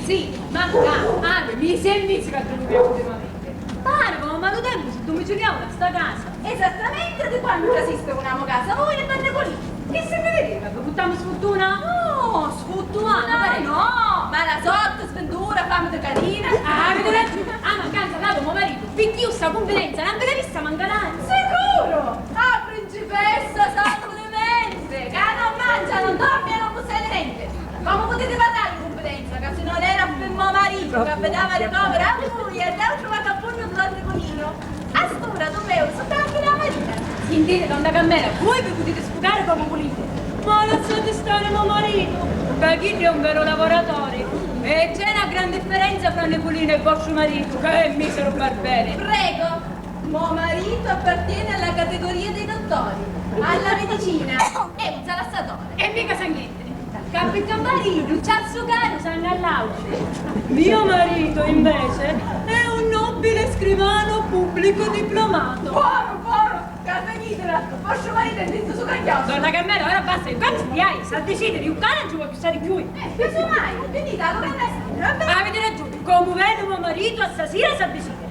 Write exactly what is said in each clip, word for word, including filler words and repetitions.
Sì, ma ca, havi misi e misi ca tu nun mi vedi ultimamenti. Pari ca m'ammalutempu si dumiciliau nta sta casa. Esattamenti di quannu trasiste cu na mo casa, vui e donna Colina. Chi si mi viditi ca vi puttamu sfurtuna? No, sfurtuna no! Mala sorti, svintura, fami di carina. Ah, aviti ragiuni. Ah, mancanza ca mo maritu, picchì iu sta cunfidenza non vi l'avissa mancari. Sicuru! Ah, principessa, sangu di menti, ca non mangia, non dormi e non pussedi nenti. Comu putiti parrari in cunfidenza, ca si non era pi mo maritu ca vi dava ricoveri a vui e l'haiu truvatu a pugnu di don Niculinu? A st'ura tu meu su campi la marina. Sintiti, donna Carmela, vui vi putiti sfugari comu vuliti, ma lassati stari mo maritu, ca chiddu è un veru lavoratori e c'è na gran differenza fra Niculinu e vostru maritu, ca è miseru barberi. Prego. Mo maritu appartiene alla categoria dei dottori, alla medicina, è un salassatore. E mica sanghietti, ca pi campari iddu ci ha sucari u sangu all'auci. Mio marito, invece, è un nobile scrivano pubblico diplomato. Buono, buono! Carmenitela, vostru maritu è dintu su cagghiottu. Donna Carmela, ora basta, iu cazzu di hai, s'ha decidiri, iu ccà non ci vogghiu stari cchiui. Eh, casomai, viniti a lu canna. Aviti ragiuni, comu veni mo maritu a stasira s'ha decidiri.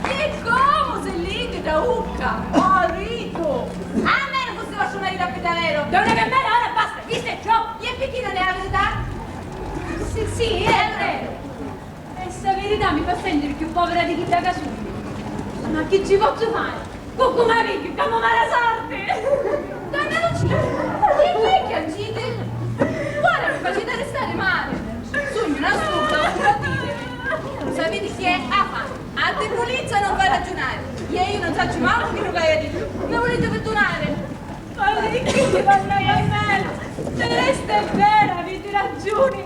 E comu si lichita ucca, maritu! A menu fussi vostru maritu a pi daveru! Donna Carmela, ora basta, chistu è troppu! E picchì non è la verità? Sì, sì, è veru! E sta verità mi fa sentiri cchiù povera di chidda ca sugnu. Ma chi ci pozzu fari? Cu cu ma pigghiu, ca mo mala sorti! Donna Lucia, e chi è chi aggiti? Ora mi faciti arristari mali! Sugnu na stupida, puru a diri! Sapiti chi è? A fami! A dibulizza non fa raggiunari, e iu non sacciu mancu chiddu ca haiu a diri. Mi vuliti pirdunari? Ma picchì ti parla Carmela? Celeste è vera, aviti ragiuni.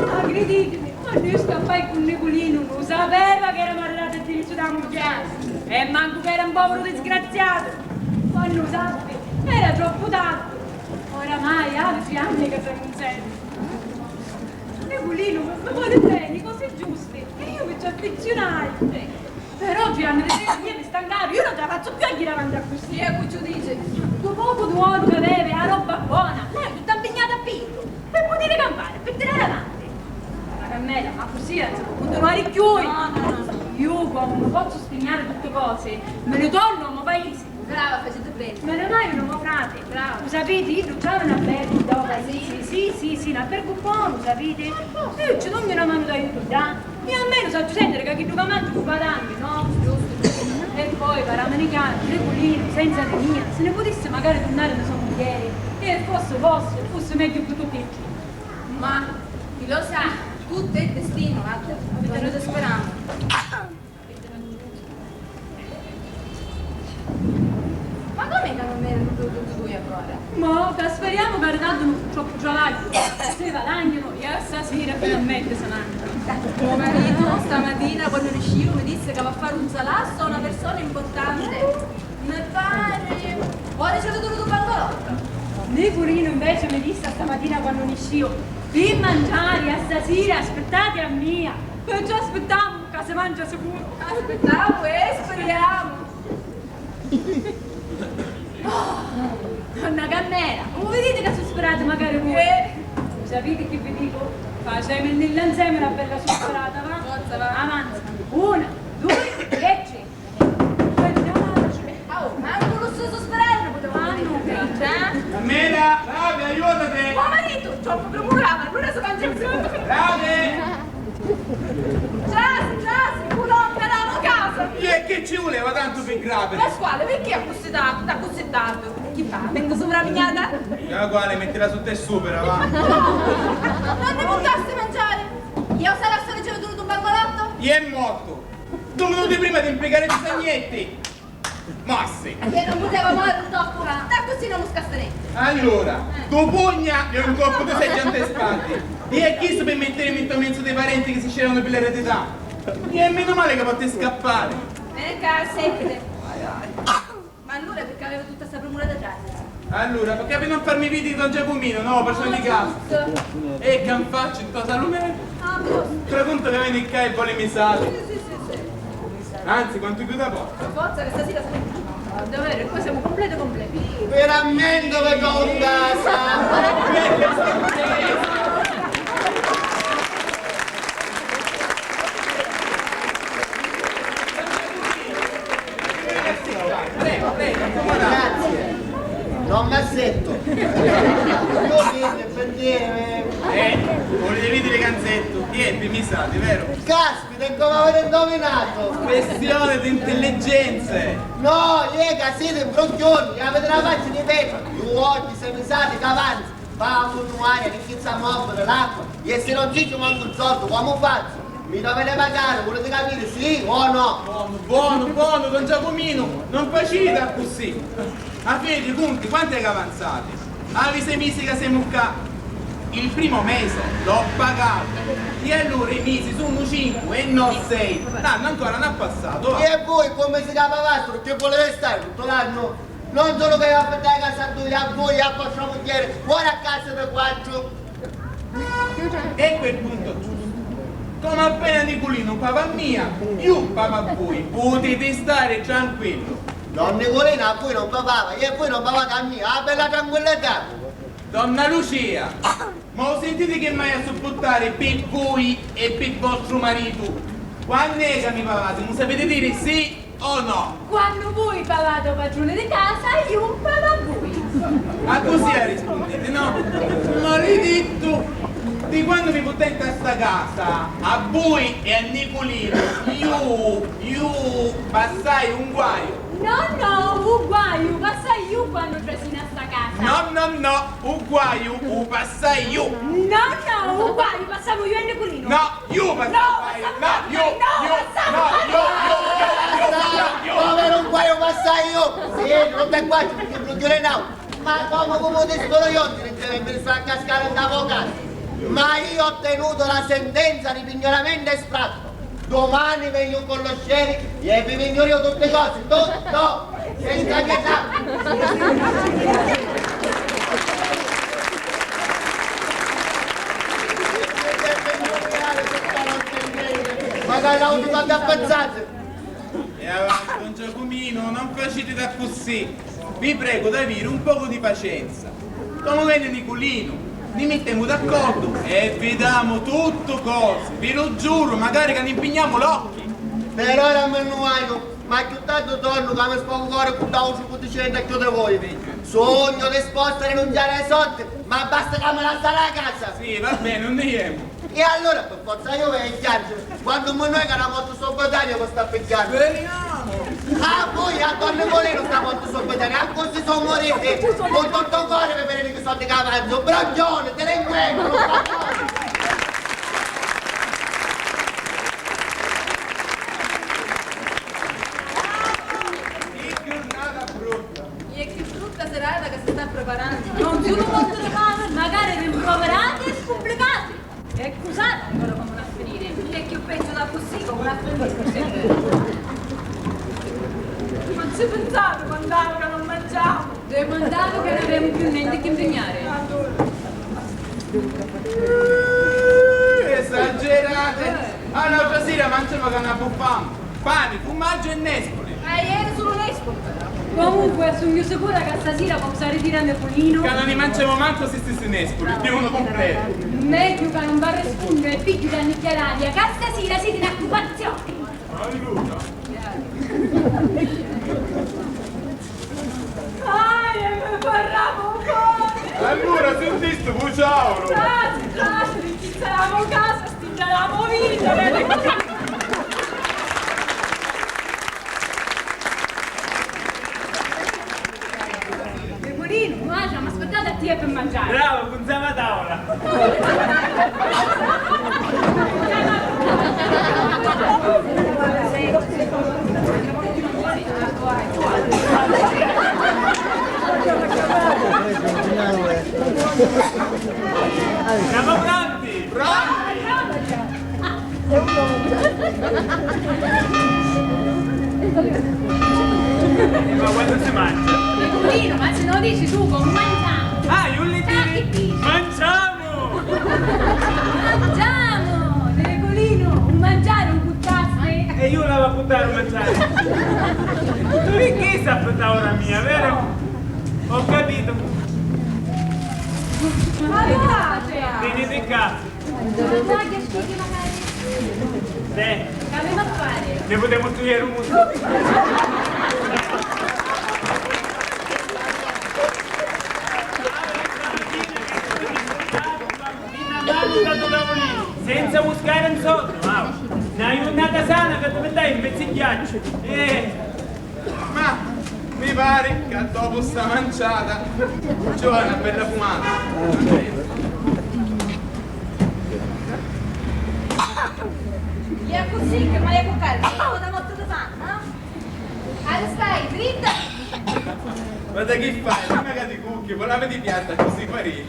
Ma criditimi, quannu iu scappai cu Niculinu, nu sapeva ca era marratu e diritu da mugghiari. E mancu ca era un poviru disgraziatu. Quannu u sappi, era troppu tardi. Oramai havi tri anni ca semu nzemi. Niculinu mi voli beni, cosi giusti, e iu mi ci affizziunai. Però tri anni di sera mia mi stancaru, iu non ci la fazzu più a jiri avanti accussì. E cu ci u dici? Stu pocu d'uoru ca avevi, a robba bona, l'haiu tutta mpignata a piddu, pi putiri campari, pi tirari avanti. Ma Carmela, accussì non si pò cuntinuari cchiui. No, no, no, no. Iu, comu non pozzu spignari tutti cosi, mi ni tornu a mo paisi. Brava, faciti beni. Menu mali, un omu frati. Brava. U sapiti, iddu c'havi n'albergu ddà. Ah, sì? Sì, sì, sì, sì, n'albergu bonu, u sapiti? Iu ci dugnu na manu d'aiutu ddà. Iu almenu sacciu sentiri ca chiddu ca mangiu cu guadagnu, no? Giustu, giustu. E poi, parramini chiaru, Niculinu, senza di mia, si ni putissi macari turnari di so mugghieri, e fossi, fossi, fussi megghiu pi tutti e tri. Ma chi lo sa, tuttu è destinu, guarda, non disperannu. Ma comu è ca non m'eri ncuntrutu tui ancora? Mo, ca speriamu ca rinatunu troppu travagghiu. Si guadagnanu, e a stasira finalmenti si mangia. Mo maritu stamatina quannu nisciu mi dissi ca va a fari un salasso a una persona importanti. Mi pari. Ora ci vedi tu bancolotto. Niculinu invece mi dissi stamatina quannu nisciu, pi mangiari a stasira aspittati a mia. Perciò aspittamu. Ca si mangia sicuru. Aspittamu e spiriamu. Oh, donna Carmela, comu viditi ca su spirati macari vui? Eh. Sapiti chi vi dicu? Facemilli nzemi na bella suspirata, va? Forza, va. Avanza. Una, dui e tri. Oh, mancu lu so suspirari nu putevu fari. Carmela, bravi, aiutati! Oh, maritu, troppu prumurava, allura si mangia sicuru. Bravi! Trasi, trasi, culonca la mo casa! E chi ci vuleva tantu pi grapi? Pasquale, picchì accussì tardi, accussì tardi? Chi fa? Vengu suvraminata? E uguali, mettila sutta e supera, va. Non ni puttasti mangiari? Iu sarà sta vicinu tu un bancolotto? E è mortu! Du minuti prima di impiegare i sagnetti! Mossi! E non puteva mori un toccu, va! D'accussì non muscasti nenti! Allura, du pugna e un colpu di seggia nte spalli! E è chistu pi mittirimi nto menzu dei parenti chi si sceranu pi l'eredità! E menu mali ca potti scappari! Veni ccà, sentiti! Ma allura picchì avevi tutta sta prumura di trasi? Allura, picchì pi non farmi vidiri don Giacuminu, no, persona di casa! E ca nfacci nto salume? Ah, giustu! Traconta ca veni ccà e voli mi sali! Sì, sì, sì, sì! Anzi, quantu chiudu a porta. Forza, che stasira siamo a dovere, poi siamo completi, completi. Veramente vi conta, sa? Che sorpresa! Iè, vi mi sati, veru? Caspita, e comu aviti induvinatu? Questione di intelligenze! No, iè ca siti mbrugghiuni, aviti na facci di petru, ju ogghi se mi sati ca avanza, va a munnuaria, ricchizza mobili, l'acqua, e si non sicciu mancu un soldu, comu fazzu? Mi doviti pagari, vuliti capiri, sì o no? Bonu, bonu, bonu, don Giacuminu, non faciti accussì. A fini di cunti, quantu è ca avanzati? Havi sei misi ca semu ccà. Il primo mese l'ho pagato. E allura i misi sunnu cincu e no sei. L'annu ancora non ha passato, va. E vui, comu si capa vostru, chi vuliti stari tuttu l'annu? Non sulu ca iu affittai casa a dui, a vui e a vostra mugghieri, ora a casa di quattru. Ecco il punto giusto. Comu appena Niculinu pava a mia, iu pava a vui. Putiti stari tranquillu. Don Niculinu a vui non vi pava, e vui non pavati a mia, ah, bella tranquillità! Donna Lucia, ma u sintiti chi m'haiu a supputtari pi vui e pi vostru maritu? Quann'è ca mi pavati, m'u sapiti diri sì o no? Quannu vui pavati ô patruni di casa, iu pavu a vui. Accussì arrispunniti, no? Maledittu! Di quannu mi puttai nta sta casa, a vui e a Niculinu, iu, iu passai un guaiu. No, no, u guaiu passai iu quannu trasini a sta casa. No, no, no, u guaiu u passai iu. No, no, u guaiu passamu iu e Niculinu. No, iu passamu. No, passamu no, iu, no, iu, passamu no, no, iu, iu, iu, iu, iu, iu. Poveru, un guaiu passai iu. Sì, non te guaiu, ti brugghiuri no. Ma comu, comu ti scoru iu, ti rinterebbiri a cascari nta vo casa. Ma io ho ottenuto la sentenza di pignoramento estratto. Domani vengo con lo sceriffo e vi pignoru iu tutti cosi, tutto, senza pietà. Magari l'auto va a pensare. E avanti, don Giacumino, non faciti d'accussì. Vi prego d'aviri un pocu di pacienza. Comu veni Niculinu, ni mittemu d'accordu e vi damu tuttu cosi, vi lu giuru, macari ca ni mpignamu l'occhi. Per ora mi nni vaiu, ma cchiù tardi tornu ca mi spocu cori cu d'autri puticenni cchiù di voi. Sugnu dispostu a rinunciari ai soldi, ma basta ca mi lassari a casa. Sì, va beni, nun ni jemu. E allura, pi forza, iu vaiu a chianciri. Quantu mi noi ca na morti subitania mi sta pigghiannu. Speriamo! A vui, a don Niculinu sta morti subitania, accussì su muriti, cu tuttu u cori vi viditi chi soddi ca avanzu, brugghiuni, delinquenti, rubbadori! Chi giurnata brutta! E chi brutta serata ca si sta priparannu! Non sulu morti di fami, macari rimpruvirati e scumplicati! E scusati ancora comu va a finiri, e cchiù peggiu d'accussì comu va a finiri. Ma ci pinsati quant'havi ca non mangiamu? Dimandati ca non avemu cchiù nenti chi mpignari. Esagerate! A n'autra sira manciamu ca n'abbuffamu. Pani, furmaggiu e nespuli. Aieri sulu nespuli. Comunque, sugnu sicura ca stasira pozzu arritirami pulinu. Ca non ni manciamu mancu sti stissi nespuli, pi unu cumpletu. Megghiu ca non v'arrispunnu e pigghiu d'annicchià l'aria, ca stasira siti na cupazioni. Allura. Ai, e mi parramu u cori! Allura sintisti, vuciauru! Trasi, trasi, ricchizzaramu casa, stingiaramu vita! Niculinu, nuatri amu aspettatu a tia pi mangiari. Bravo, cunzava a tavula! Siamo pronti? Pronti! Ma quannu si mangia? Niculinu, ma si no dici tu, comu mangiamu? Ah, iu li diri, mangiamu! Mangiamu! Niculinu, un mangiari un puttasti? E iu l'ava puttari un mangiari. Tu di chi sa puttà ora mia, vero? Ho capito. Ma dove? Venite in casa. Sì. Che avemu a fari? Ne putemu studiari un munnu. Stamattina che sono diventato un bambino da tavolino. Senza buscari 'n soddu, ma na jurnata sana ca ti piddai 'n pezzu 'i ghiacciu. Eh. Ma mi pari ca dopu sta manciata ci voli na bella fumata. È accussì che m'haiu a cuccari, sta morta di fami, eh? Arristai, dritta! Guarda chi fai, prima ca ti cucchi, poi la vedi piatta, così pari.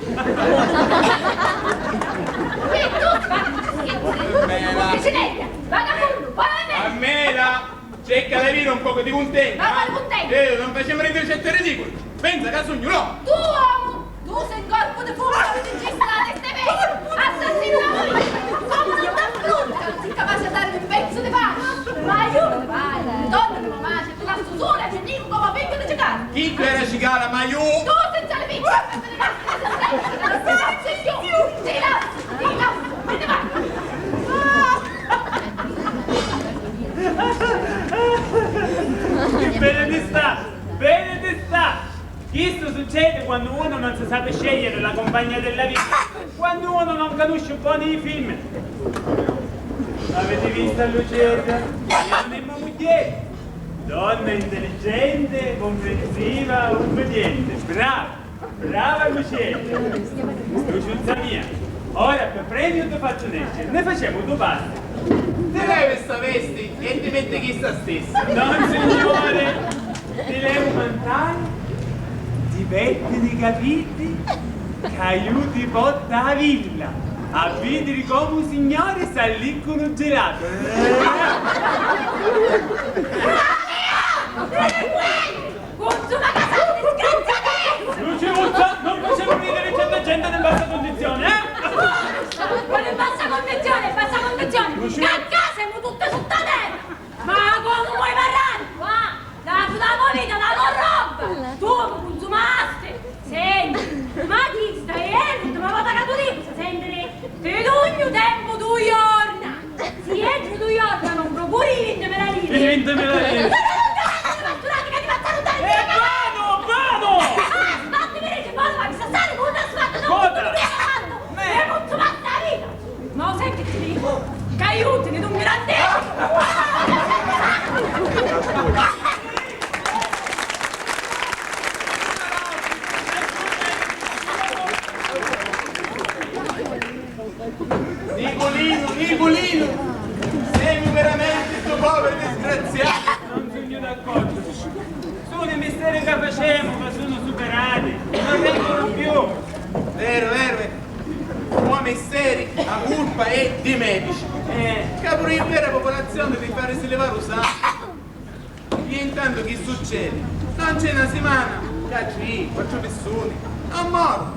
E tu, ma che scherzi? Mela. Piccinella, vagabundu, buona me! A mela! Cerca di avere un poco di contegno. Ma quale contegno? Eh, non facciamo ridere certi ridicoli. Pensa che sogno, no? Tu, uomo! Tu sei un corpo di fumo, ti ci sta e te vedi! Assassino da morire! Come non t'affronta? Sei capace a darmi un pezzo di pane? Ma io non vale! Donna di mamma, ti lascio sola, ti dico come vengo da giocare! Chi era cicala, ma io? Tu senza le vita! Ti lascio, ti lascio, me ne vado! Benedetta! Benedetta! Chistu succedi quannu unu non si sapi scegliere la compagna della vita, quannu unu non canusci boni i fimmini. L'aviti vista a Lucietta? È la mimma mugghieri. Donna intelligente, comprensiva, ubbidiente. Brava! Brava Lucietta! Luciuzza mia, ora per premio ti faccio nescere, ne facciamo due pasti. Ti levi sta vesti e ti metti chista stessa. Non signore, ti levo un mantale, ti petti di capiti, ca io ti porto a villa a vedere come un signore sta lì con un gelato. Consuma casata, disgraziatissima! Luciuzza, non facciamo ridere certa gente in bassa condizione, eh? Pure in bassa condizione, in bassa condizione! Luciuzza! Cacca, siamo tutte sotto terra! Ma come vuoi parlare? Qua, la tua vita, la tua roba! Tu mi consumasti! Senti, ma chista è l'ultima vota ca tu dici, senti, ti dugnu tempu dui jorna! Si entru dui jorna non procuri i vintimila liri! I vintimila liri! Ti facciu dari, ti facciu dari! E vanu, vanu! Ah, sbatti, viri, ti vanu, ma mi sta stare, come sta sbattuto? Cosa? Come sta sbattuto? Me! E non ti basta la vita! Ma u senti chi ti dicu? Ca iu ti ni dugnu na decima! Niculinu, Niculinu, semu veramenti dui poviri disgraziati! Non sugnu d'accordu. Sunu i misteri ca facemu ca sunu superati, non reggunu più. Veru, veru, eh. Qua misteri, a curpa è dî medici. Eh. Ca puru i peri a pupulazioni di farisi livari u sangu. E intantu chi succedi? Non c'è na simana ca tri, quattru pirsuni non moru.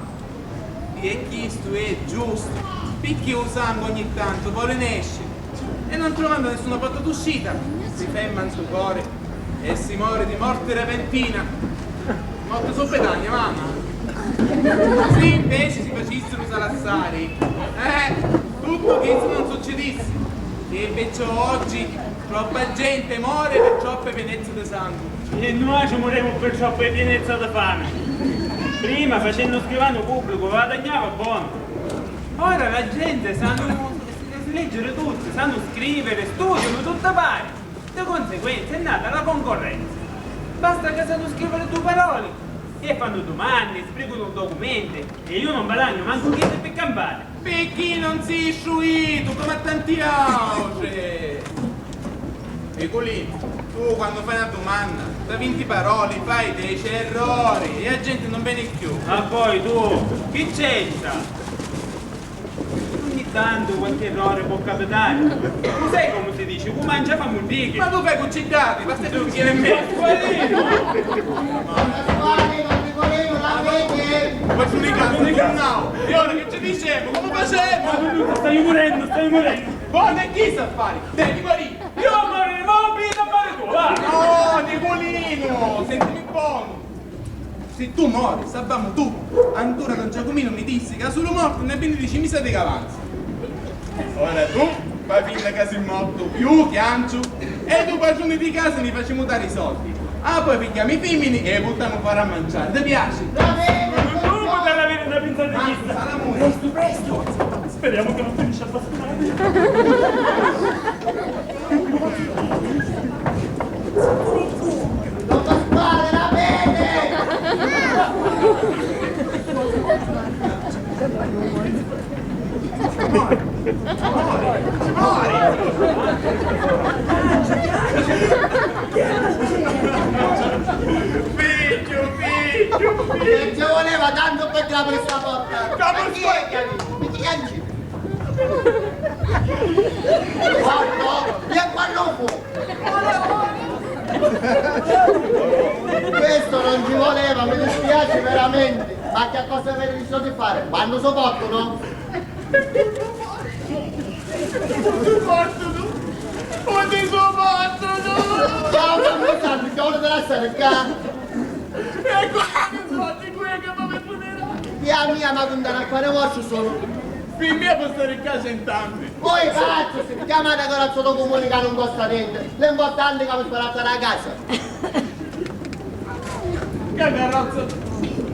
E chistu è giustu, picchì u sangu ogni tantu voli nesciri e non truvannu nissuna porta d'uscita, si ferma nto cori e si mori di morti repentina. Morti subitanea, mamma! Si inveci si facissinu salassari, eh, tuttu chistu non succidissi. E perciò oggi troppa gente mori per troppa pienezza di sangu. E nuatri muremu per troppa pienezza di fami. Prima, facennu scrivanu pubblicu, guadagnava bonu. Ora la gente sannu leggere tutti, sannu scrivere, studiano, tutto pari. Di conseguenza è nata la concorrenza. Basta che sanno scrivere due parole e fanno domande, sbrigano documenti e io non guadagno manco chiddu per campare. Picchì non si istruitu come a tanti autri? Niculì, tu quannu fai na dumanda, tra vinti paroli fai deci errori e a genti non veni cchiù. Ma poi tu, chi c'entra? Ogni tantu qualche errore può capitare. Lu sai comu si dici? Cu mancia fa munnichi. Ma tu fai cucciddati, ma stai tu chi è me? Pasqualino! Pasqualino, Nicolino, la vedi? Ma tu li cazzo, tu no! E ora che ci dicemu? Come facemu? Staiu murennu, staiu murennu! Bon, e chi sa fari? Devi morì! Io morire, ma non mi da fare tu, va! No, Nicolino, sentimi bonu! Si tu mori, sabbamu tuttu. Antura don Giacuminu mi dissi ca sulu mortu nni vinni dici misa di cavanza. Ora tu fai finta ca si mortu, iu chianciu e dui patruni di casa ni facimu dari i soldi. Ah, poi pigghiamu i fimmini e i purtamu fora a manciari. Ti piaci? Comu t'arra aviri na pinzata di chista? Prestu, prestu! Speriamo che non finisce abbastanza. Don Pasquale, la vede! Figghiu, figghiu, figghiu! E ci voleva tanto per aprire sta porta! Ma chi è che... Guarda, e quando fu? Questo non ci voleva, mi dispiace veramente. Ma che cosa avete deciso di fare? Quando so fatto, no? Sopporto tu! Non ti sopporto tu! Ciao, mamma, tanto, ci vuole da lasciare qua. Ecco, quando so di quella che mi funerale. Via mia, ma con a fare morso sono. Per me può stare in casa in tanti. Voi pazzo, se chiamate corazzo dopo comunicare non costa niente. L'importante è che mi sparate a casa. Che carrozza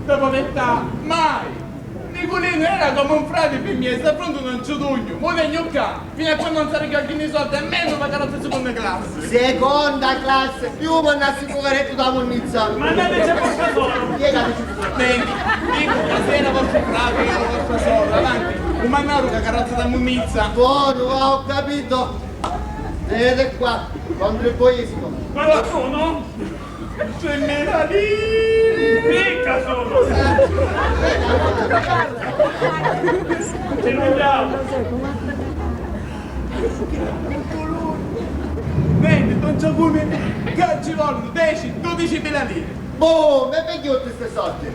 da povertà? Mai! Niculino era come un frate per me, sta pronto non ci dugno, mo vegno qua, fino a quando non sarà che ogni soldi almeno la carrozza di seconda classe. Seconda classe? Io mannassi il poveretto da munnizza. Mandateci a vostra sora. Spiegateci. Senti, dico che se era vostro frate o vostra sorella, avanti, un mannaro che carrozza da munnizza. Buono, ho capito. Vedete qua, contribuisco. Quanto sono? Tremila lire! Picca sono! Ti rugliamo! Vedi, don Giacumi, che ci vogliono deci, dodicimila lire! Boh, mi pigghiu tutti sti soldi!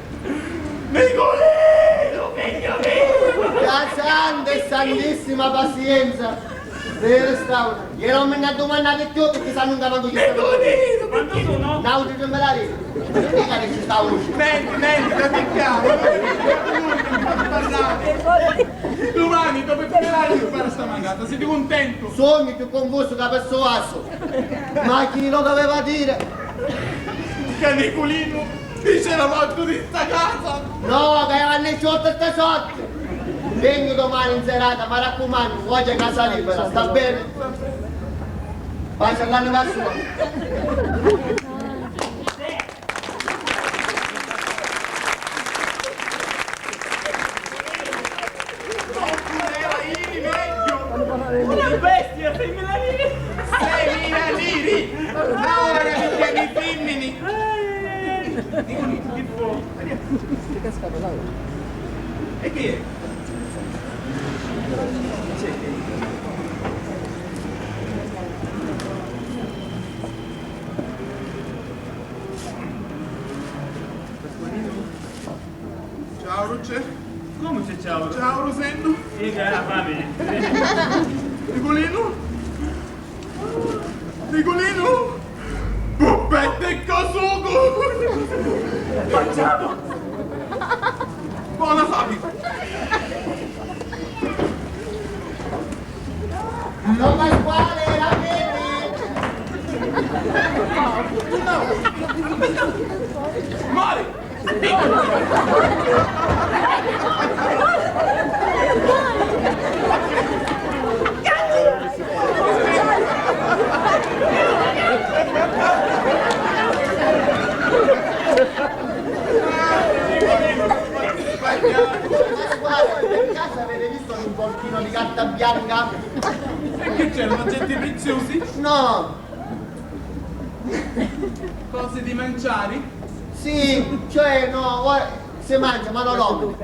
Nicolino, figlio mio! La santa e santissima pazienza! Vero, Stauro? Ieri non mi ne ha dumannati più perché sanno che manco ci sta. Quanto sono? N'autru tremila lire. Perché ci sta voce? Senti, senti, senti chiaro. Domani dopo il funerale mi pare sta mancata, siete contento? Sogno più confuso che ha perso vaso. Ma chi lo doveva dire? Che Nicolino dice la morte di sta casa! No, che vanno sciolti sta sorte! Vengo domani in serata, mi raccomando, oggi è casa libera, sta bene? Pace all'anima sua. Una bestia, seimila lire! Seimila lire! Ora mi chiami femmini! Dico, che fu? E chi è? Ciao, Rucè. Come c'è ciao? Ciao, Rosendo. Sì, che è la famiglia. Nicolino? Nicolino? Puppette e casuco! Facciamo! Buona fabbrica! Don Pasquale, la vedi? Mori! Guarda, per caso avete visto un involtino di carta bianca? E che c'erano oggetti preziosi? No. Cose di mangiare? Sì, cioè no, ora si mangia, ma non l'omini.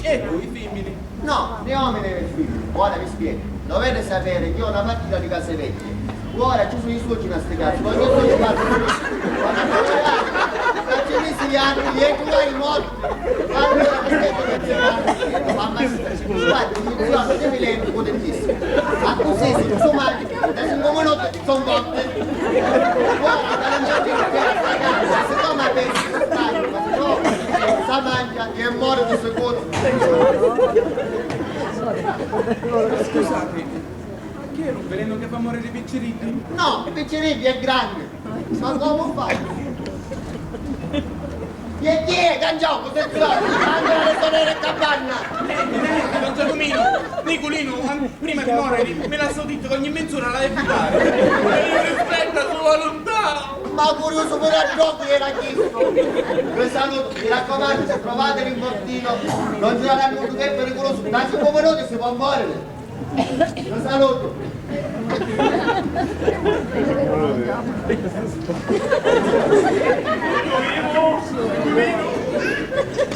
E voi, femmini? No, né omini né femmini. Ora vi spiego. Dovete sapere che io ho una partita di case vecchie. Ora ci sono i suoceri a sti casi, ma ogni suocero parla. Ma non ci misi gli anni, e tu hai morto. Allora, mi sento che c'è una... Mamma mia, guarda, mi dico, mi lento potentissimo. Ma così, se tu mangi, da cinque minuti sono morte. Ora, da non c'è più, siccome pensi che stai, no, sa mangia e muore di sicuro. Scusate, ma che è un veleno che fa morire i picciriddi? No, i picciriddi è grande. Ma come fai? E chi è? Canciò, cos'è zio? Anche la sorella e capanna! Senti, senti, don Giacomino, Niculinu, an-, prima di moriri, mi lassò dittu ca ogni menz'ura l'haiu a fitari. E iu rispettu a so vuluntà! Ma curiusu puru a ddocu era chistu! Vi salutu, mi raccomandu, se provate l'infortunio, non giurate a nuddu che è pericoloso, da cinque minuti si può morire! Lu salutu.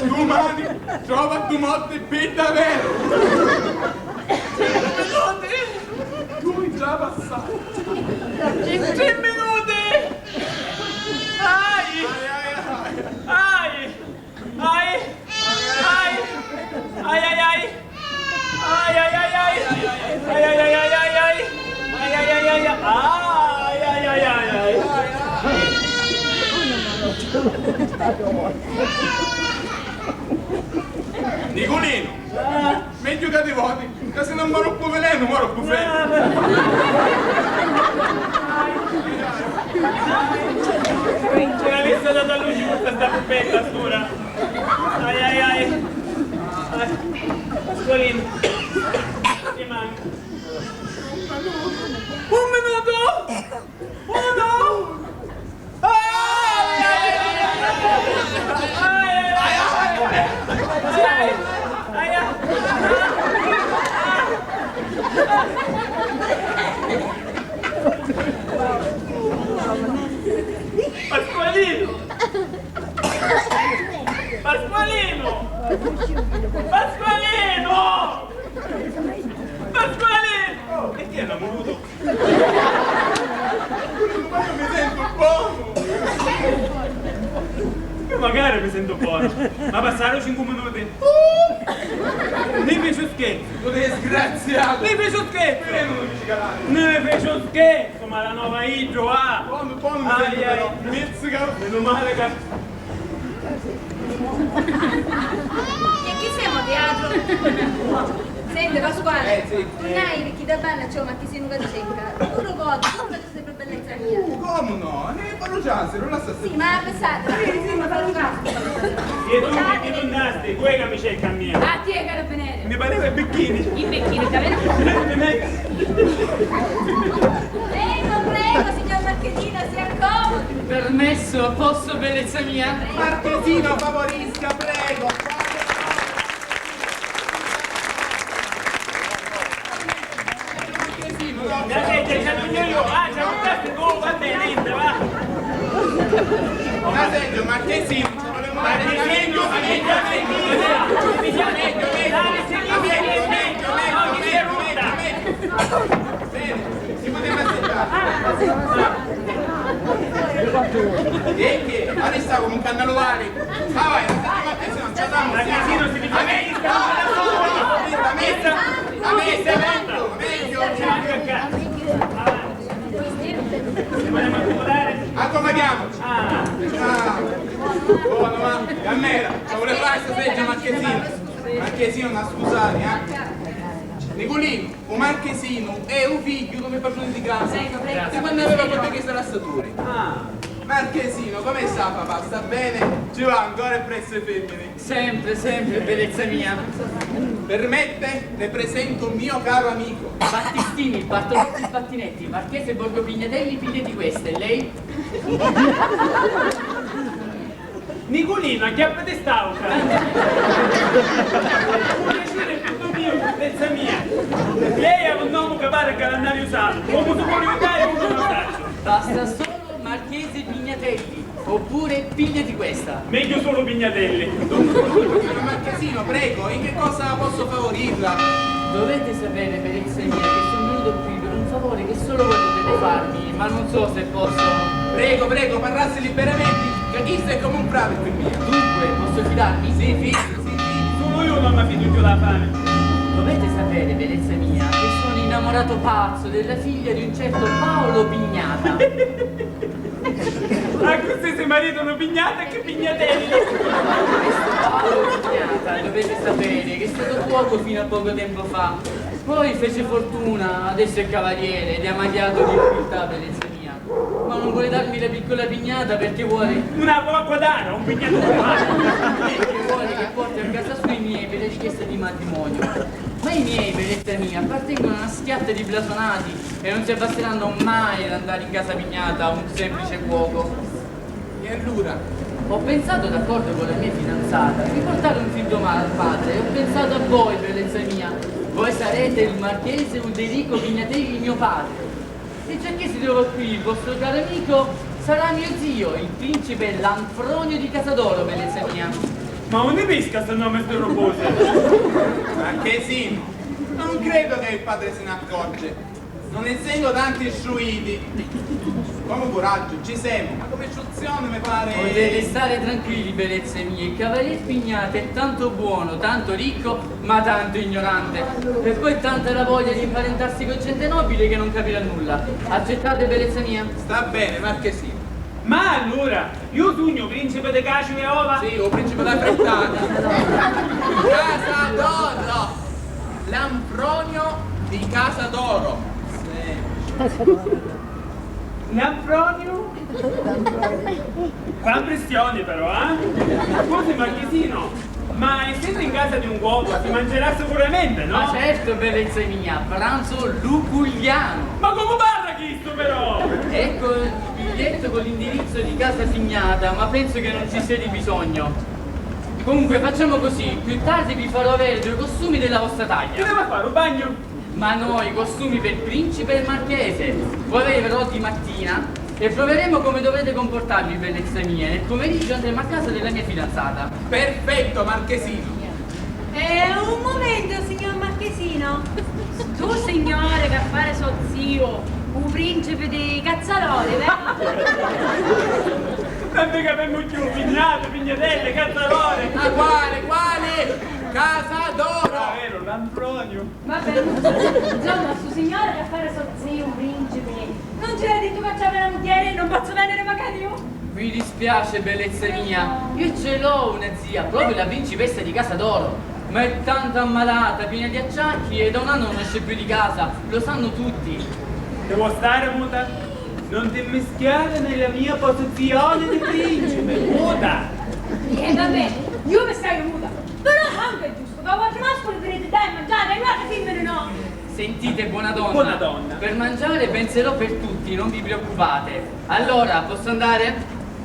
Dumani trova du morti pi daveru. Dui già passati. Tri minuti. Ai! Ai! Ai! Ai! Ai, ai, ai! Ai, ai, ai, ai! Ai, ai, ai, ai, ai, ai! Ai, ai, ai, ai, ai! Ai, ai, ai, ai, ai! Niculinu! Ah! Megghiu ca ti voti, ca si non moru cu vilenu, moru cu freddu. Ci l'avessi data a luci cu sta puppetta, stura. Ai, ai, ai. Ai. Pasqualino. Ti manca. Un minuto! Uno! Pasqualino! Pasqualino! Pasqualino! Pasqualino! E chi è, l'amurutu? Ma io mi sentu bonu! Io macari mi sentu bonu, ma passaru cincu minuti. Uh! Mi fici un scherzu! Tu disgraziatu! Mi fici un scherzu! Perché non mi dici calare? Mi fici un scherzu, ma la nova iddu, ah! Bonu, bonu mi sentu però! Mizzica! Menu male ca E chi semu, teatru? Senti, Pasquale, eh, sì, tu eh, n'hai picchì da banna c'è un marchesinu ca ti cerca. Tu lu voti, tu lu voti sempre bellezza mia. Uh, comu no? Eh, fallu trasiri, nun lassa. Sì, ma pensate. Sì, sì, ma fallu trasiri. E tu chi ti tunnasti? Cu è ca mi cerca a mia? A ti e carabineri. Mi pareva i bicchini. I bicchini, capito? Prego, prego, signor marchesino, si accomodi. Permesso, posso, bellezza mia? Marchesino, favorisca, prego. Marchesino, no. Già senti, già senti, io, ah, già senti, tu, va bene, entra, va. Già senti, marchesino. Marchesino, marchesino, marchesino. Bene, si poteva aspettare. E che? Adesso come un cannelluari. Ah, vai, non senti marchesino, non c'è la musica. Marchesino, si dice. A me, a me, a me, a me, meglio. Anche a casa. Avanti. Ci vogliamo accomodare? Accomodiamoci. Ah. Ah. Buono, ma Gammera, ci vuole fare sta seggia, marchesino. Marchesino, non scusare, eh. Nicolino. U marchesinu è u figghiu di me patruni di casa. Prego, prego. Di quannu aveva quattru chista lassatura. Ah. Marchesinu, come sta, papà? Sta bene? Ci va ancora presso i femmini? Sempre, sempre, bellezza mia. Permette? Le presento un mio caro amico. Battistini, Bartolotti Battinetti, marchese Borgo Pignatelli, piglia di questa, e lei? Niculinu, acchiappati st'autra! Un piacere è tutto mio, bellezza mia! Lei ha un nome che pare calendario sano, come si può aiutare uno non saccio? Basta solo Marchese Pignatelli, oppure pigliati questa! Meglio solo Pignatelli! Signor Marchesino, prego, in che cosa posso favorirla? Dovete sapere, bellezza mia, che sono venuto qui per un favore che solo voi potete farmi, ma non so se posso. Prego, prego, parlassi liberamente, ca chistu è come un frati pi mia. Dunque, posso fidarmi? Sì, fidati, sì, fidati. Sulu iu non mi fidu cchiù dâ frati. Dovete sapere, bellezza mia, che sono innamorato pazzo della figlia di un certo Paolo Pignata. Accussì si maritanu Pignata e chi Pignatelli. Questo Paolo Pignata, dovete sapere, che è stato cuoco fino a poco tempo fa. Poi fece fortuna, adesso è cavaliere ed è ammagliato di nobiltà, bellezza mia. Non vuole darmi la piccola pignata perché vuole... Una cocoa dara, un pignatone! Perché vuole che porti a casa sua i miei per la richiesta di matrimonio. Ma i miei, bellezza mia, appartengono a una schiatta di blasonati e non si abbasseranno mai ad andare in casa pignata a un semplice cuoco. E allora? Ho pensato, d'accordo con la mia fidanzata, di portare un figlio ma-, al padre, e ho pensato a voi, bellezza mia. Voi sarete il marchese Ulderico Pignatelli, mio padre. E giacché si trova qui il vostro caro amico, sarà mio zio, il principe Lanfronio di Casadoro, bellezza mia. Ma unni pisca stu nomi stu rubusu? Marchesino, non credo che il padre se ne accorge. Non essendo tanti istruiti, come coraggio, ci siamo, ma come istruzione mi pare... Potete stare tranquilli, bellezze mie, il cavalier Pignata è tanto buono, tanto ricco, ma tanto ignorante. E poi tanta la voglia di imparentarsi con gente nobile che non capirà nulla. Accettate, bellezza mia? Sta bene, marchesino. Ma allura, iu sugnu u principi di caciu e ova? Sì, u principi dâ frittata. Casadoro! Lanfronio di Casadoro. Sì. Lanfronio? Fa impressioni però, eh? Scusi, marchesino, ma essendo in casa di un cuoco si mangerà sicuramente, no? Ma certo, bellezza mia, pranzo luculliano. Ma comu parra chistu però? Ecco il biglietto con l'indirizzo di casa Pignata, ma penso che non ci sia di bisogno. Comunque facciamo così, più tardi vi farò avere due costumi della vostra taglia. Chi devo fare, un bagno? Ma no, i costumi per principe e marchese. Voi arriverò di mattina e proveremo come dovrete comportarvi, bellezza mia. Nel pomeriggio andremo a casa della mia fidanzata. Perfetto, marchesino. Eh, un momento, signor marchesino. Stu signore che pare so zio, u principe di Cazzaroli, vero? Tanto che avemu chiù pignate, pignatelle, cazzarole. Ma quale, quale? Casadoro! Ah, vero, l'Antonio. Vabbè, insomma, stu signore che pare so zio, u principe, non ci l'ha detto che c'aveva una mugghiera e non posso venire magari io? Mi dispiace, bellezza mia, io ce l'ho una zia, proprio la principessa di Casadoro, ma è tanto ammalata, piena di acciacchi e da un anno non esce più di casa, lo sanno tutti. Devo stare muta? Non ti immischiare nella mia posizione di principe, muta! Eh, vabbè, io mi staiu muta, però anche è giusto che a qualche mascolo vi dite dai mangiare e noi alle femmine no. Sentite, buona donna. Buona donna. Per mangiare penserò per tutti, non vi preoccupate. Allora, posso andare?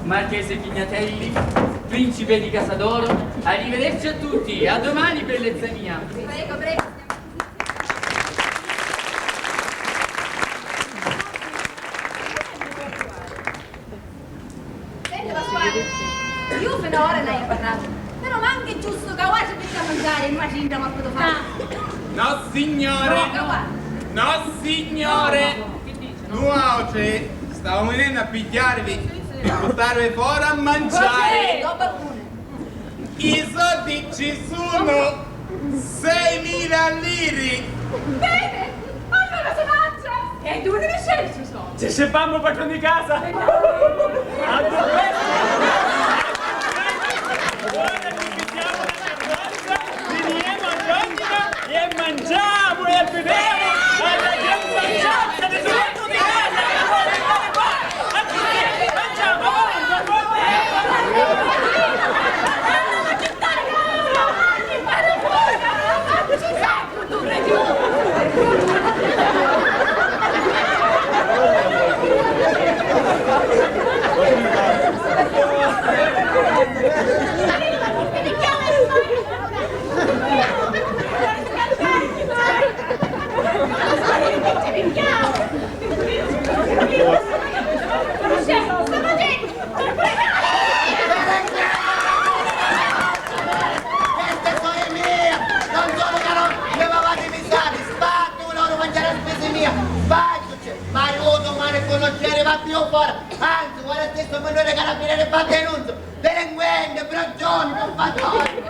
Marchese Pignatelli, principe di Casadoro, arrivederci a tutti, a domani, bellezza mia. Prego, prego. Senti, Pasquale, io fino ad ora non hai parlato, però manca è giusto che ora ci venga a mangiare e noi ci andiamo a fare. Ah. No, signore! No, signore! Nuautri stavamo venennu a pigghiarvi e purtarvi fora a manciari! Cos'è? Dopo alcune. I soddi ci sunnu seimila liri! Bene! Allora se mangia! E dove ne scegli i soldi? Ci sceppammu, patroni di casa! A dove? Ora ci pigghiamo la terrazza, finiamo a l'ordine e mangiamo e beviamo alla gran panciata di tutti! Cheste sono mie! Non sono caro! Mia papà ti mi sa, ti sbatto una ora mangiare a spese mia! Sbaglio! Ma io domani quando c'eri va più fora! Anzi, ora stesso mi lo carabiniere fa denunzia! Delinquente, braccione, truffatore!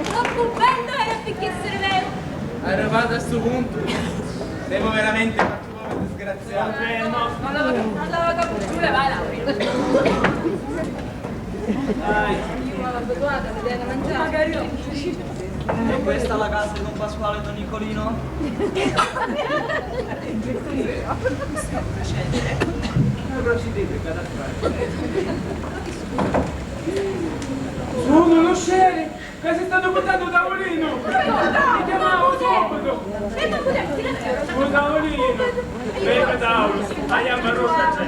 Troppu bello era picchì essere vero! Arrivato a sto punto, siamo veramente fatti proprio disgraziati. Eh, no. Non la, non la capisciura, vai là. Dai. Io mi ero abituata a vedere mangiare. Magari io. È questa la casa di don Pasquale e don Nicolino? Sono lo sceriff! Ca si stannu purtannu u taulinu! Mi chiamavo subito! U taulinu! Vedi, taulinu! A gamba rotta c'è!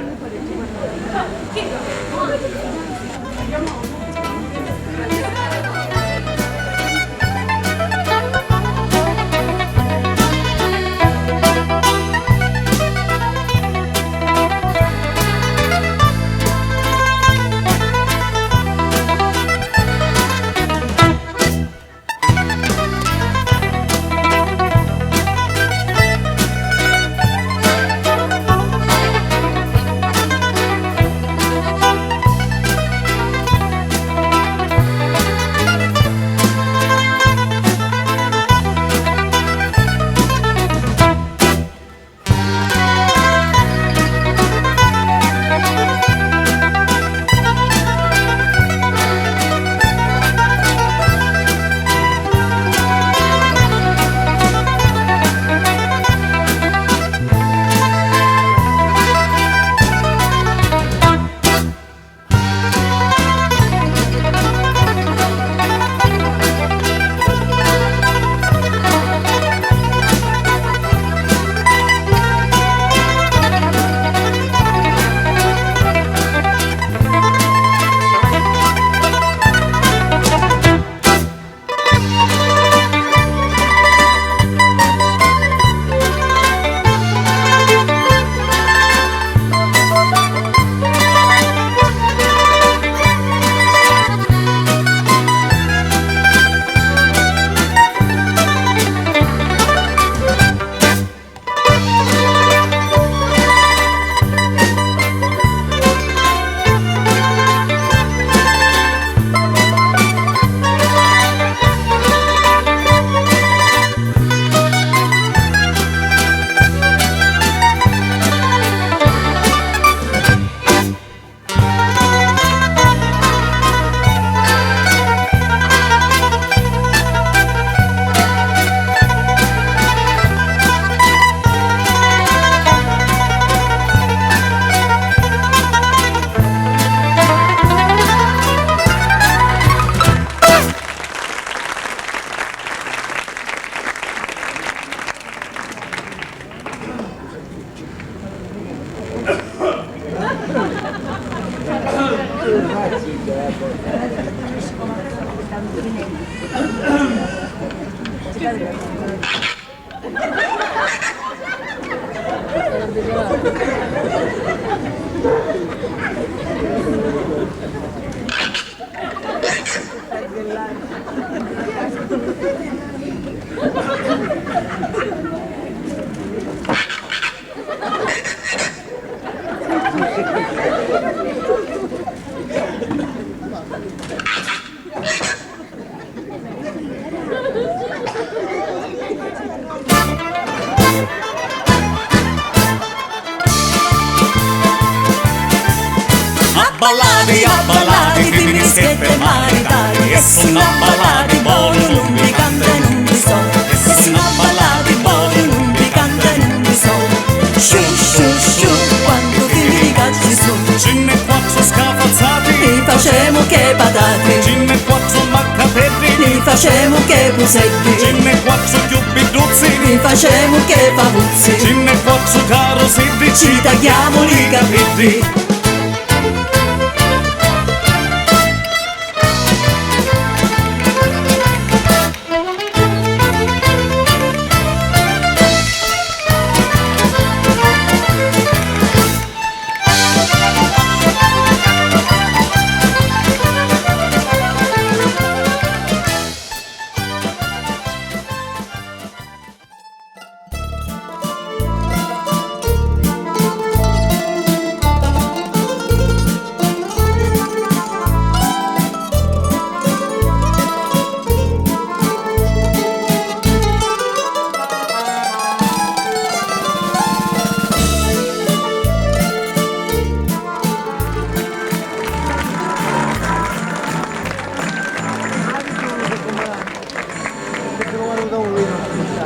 Abballati, abballati, fimmini schette maritati, e sunnu abballati, bonu nun vi canta e nun vi sona, e sunnu abballati, bonu nun vi canta e nun vi sona. Sciù, sciù, sciù, quantu fimmini ca ci su. Cinni e quattru scafazzati. Ni facemu chê patati. Cinni e quattru maccapeddi. Ni facemu chê puseddi. Cinni e quattru chiù bidduzzi. Ni facemu chê favuzzi. Cinni e quattru carusiddi. Ci tagghiamu li capiddi.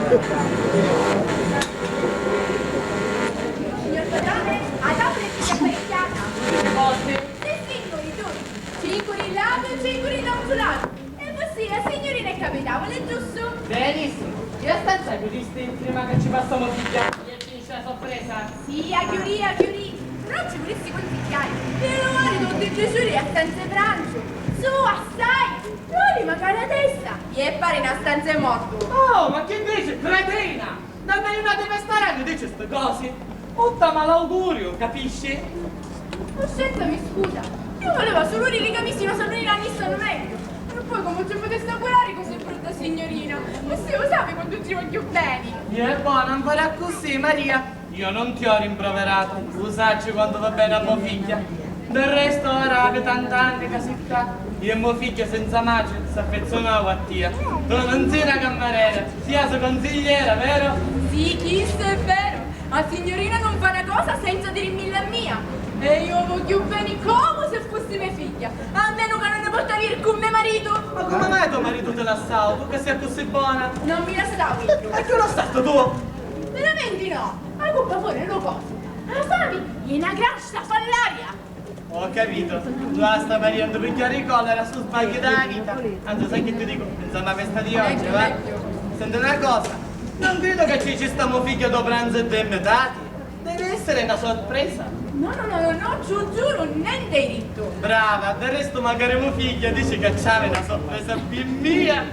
Signor padrone, ad apre chi apparecchiata. Forte? Sì, signori, dodici. Cinque di lato e cinque di l'altro lato. E vossia signorina è capitavole, giusto? Benissimo. Chi stanza chiudisti prima che ci passa mo figghia? E finisce la sorpresa. Sì, a chiudì, a chiudì. Però ci vulissi quanticchiari. Iu lu maritu di Gesù a stanza di pranzu. Su, assai. Lori macari a testa. E pari na stanza di mortu. Oh, ma chi dici, cretina? Nemmenu una di me starenni dici sti cosi. Putta malauguriu, capisci? Coscenza mi scusa. Iu vuleva sulu diri ca mi si una salunina ni sonu megghiu. E poi comu ci putessi augurari così brutta signorina? Così u sapi quantu ci vogghiu beni. E bona, non fari accussì, Maria. Io non ti ho rimproverato, u sacci quantu va bene a mo figghia. Del resto ora havi tant'anni ca si ccà. Io e mo figghia senza matri s'affezzunau a tia. Tu non si na cammarera, si a so consigliera, vero? Sì, chistu è veru. A signorina non fa na cosa senza dirimmilla a mia. E io vogghiu beni comu se fussi me figghia. Almenu ca non ne porta via cu me maritu. Ma come mai to maritu ti lassau? Tu che sei così bona? Non mi lassau io. E chi lassasti tu? Veramenti no. A cuppa fu di lu cosu. A fami e na grassa fallaria. Ho capito. Tu a sta Maria non ti pigghiari collera, su sbagghi della vita. Anzi, sai che ti dico? Pensa a una festa di oggi, va? Senti una cosa, non credo che ci, ci sta mo figghia do pranzo e dei metati. Deve essere una sorpresa. No, no, no, no, no, ci giuru, nenti hai dittu. Brava, del resto magari mo figghia dici che c'havi una sorpresa pi mia.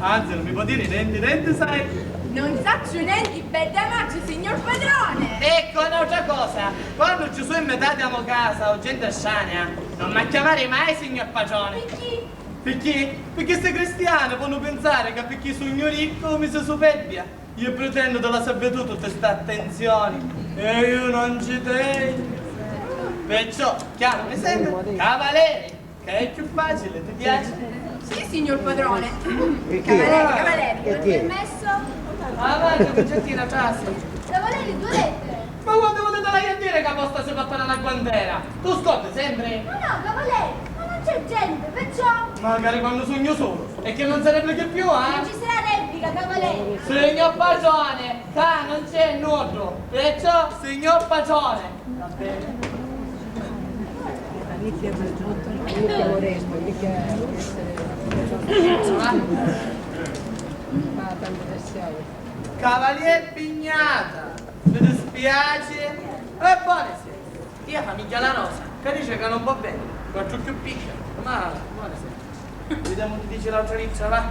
Anzi, non mi può dire niente, niente, sai. Non sacciu nenti, bedda maci, signor padrone. Ecco, un'altra cosa. Quando ci su invitati a mo casa o gente strania, non mi chiamare mai signor padrone. Picchì? Picchì? Picchì sti cristiani ponnu pinsari ca picchì sugnu riccu mi si superbia. Io pretendo della servitù tutta sta attenzioni e io non ci tengo. Perciò, chiamami sempre Cavalieri, che è più facile, ti piace? Sì, signor padrone. Cavalieri, cavalieri, con il permesso? Avanti, Vincettina, trasi. Cavalieri, due lettere. Ma quantu vuoi te l'hai a dire che a posta si fatta una guantera? Tu scotti sempre? No, no, cavalieri, ma non c'è gente, perciò. Magari quando sogno solo, e che non si replica più, eh? Non ci sarà replica, cavalieri. Signor padrone, qua non c'è nulla, perciò signor padrone. Va bene. Cavalier Pignata, mi dispiace. E buonasera. Tia famigghia la Rosa, ca dice ca non va bene, quattru chiù picca, ma buonasera. Vediamo chi dice l'altra litra, va.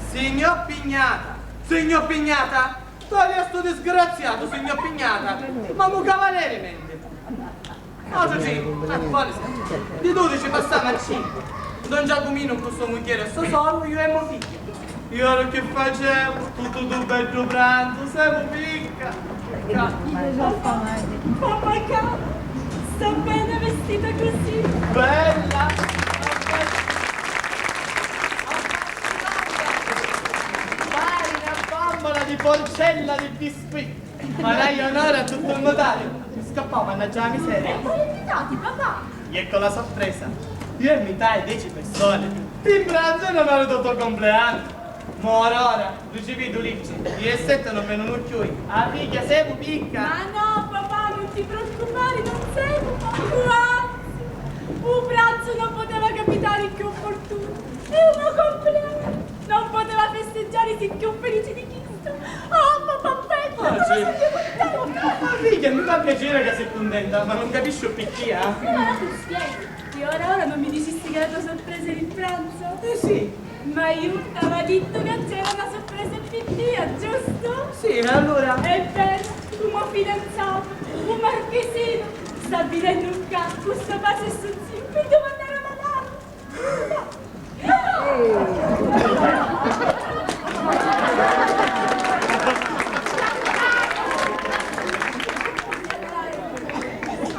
Signor Pignata, signor Pignata, togli a sto disgraziato, signor Pignata, ma mu cavalieri menti. Altri, ah, quali siamo? Di dodici passava a cinque. Don Giacomino cu sua mugghieri e so sorru, io e mo figghia. Io ora che facevo? Tutto tu beddu pranzo, semu picca. Mamma cara, sta bene vestita così. Bella! Pari una bambola di porcella di biscuit. Ma dai onore a tutto il notaio. Mi scappò, mannaggia la miseria. E poi invitati, papà. Ecco la sorpresa. Io invitai dieci persone. Ti pranzo in onore del tuo compleanno. Ma ora, ora, ricevi due litri. Io e sette non vengono più. Ah, figlia, sei picca. Ma no, papà, non ti preoccupare, non sei un po'. Anzi, un pranzo non poteva capitare più opportuno. È un compleanno. Non poteva festeggiare, si più felice di chi. Oh, papà, Peppe, ah, sì, ma figlia, mi fa piacere che sei contenta, ma non capisco perché, eh? Allora ti spiego. E ora, ora non mi dicisti che la tua sorpresa era il pranzo? Eh sì. Ma io t'aveva detto che c'era una sorpresa per te, giusto? Sì, e allora? È vero, un mio fidanzato, un marchesino, sta venendo qua, con sto pace e sto zio, per domandare una mano.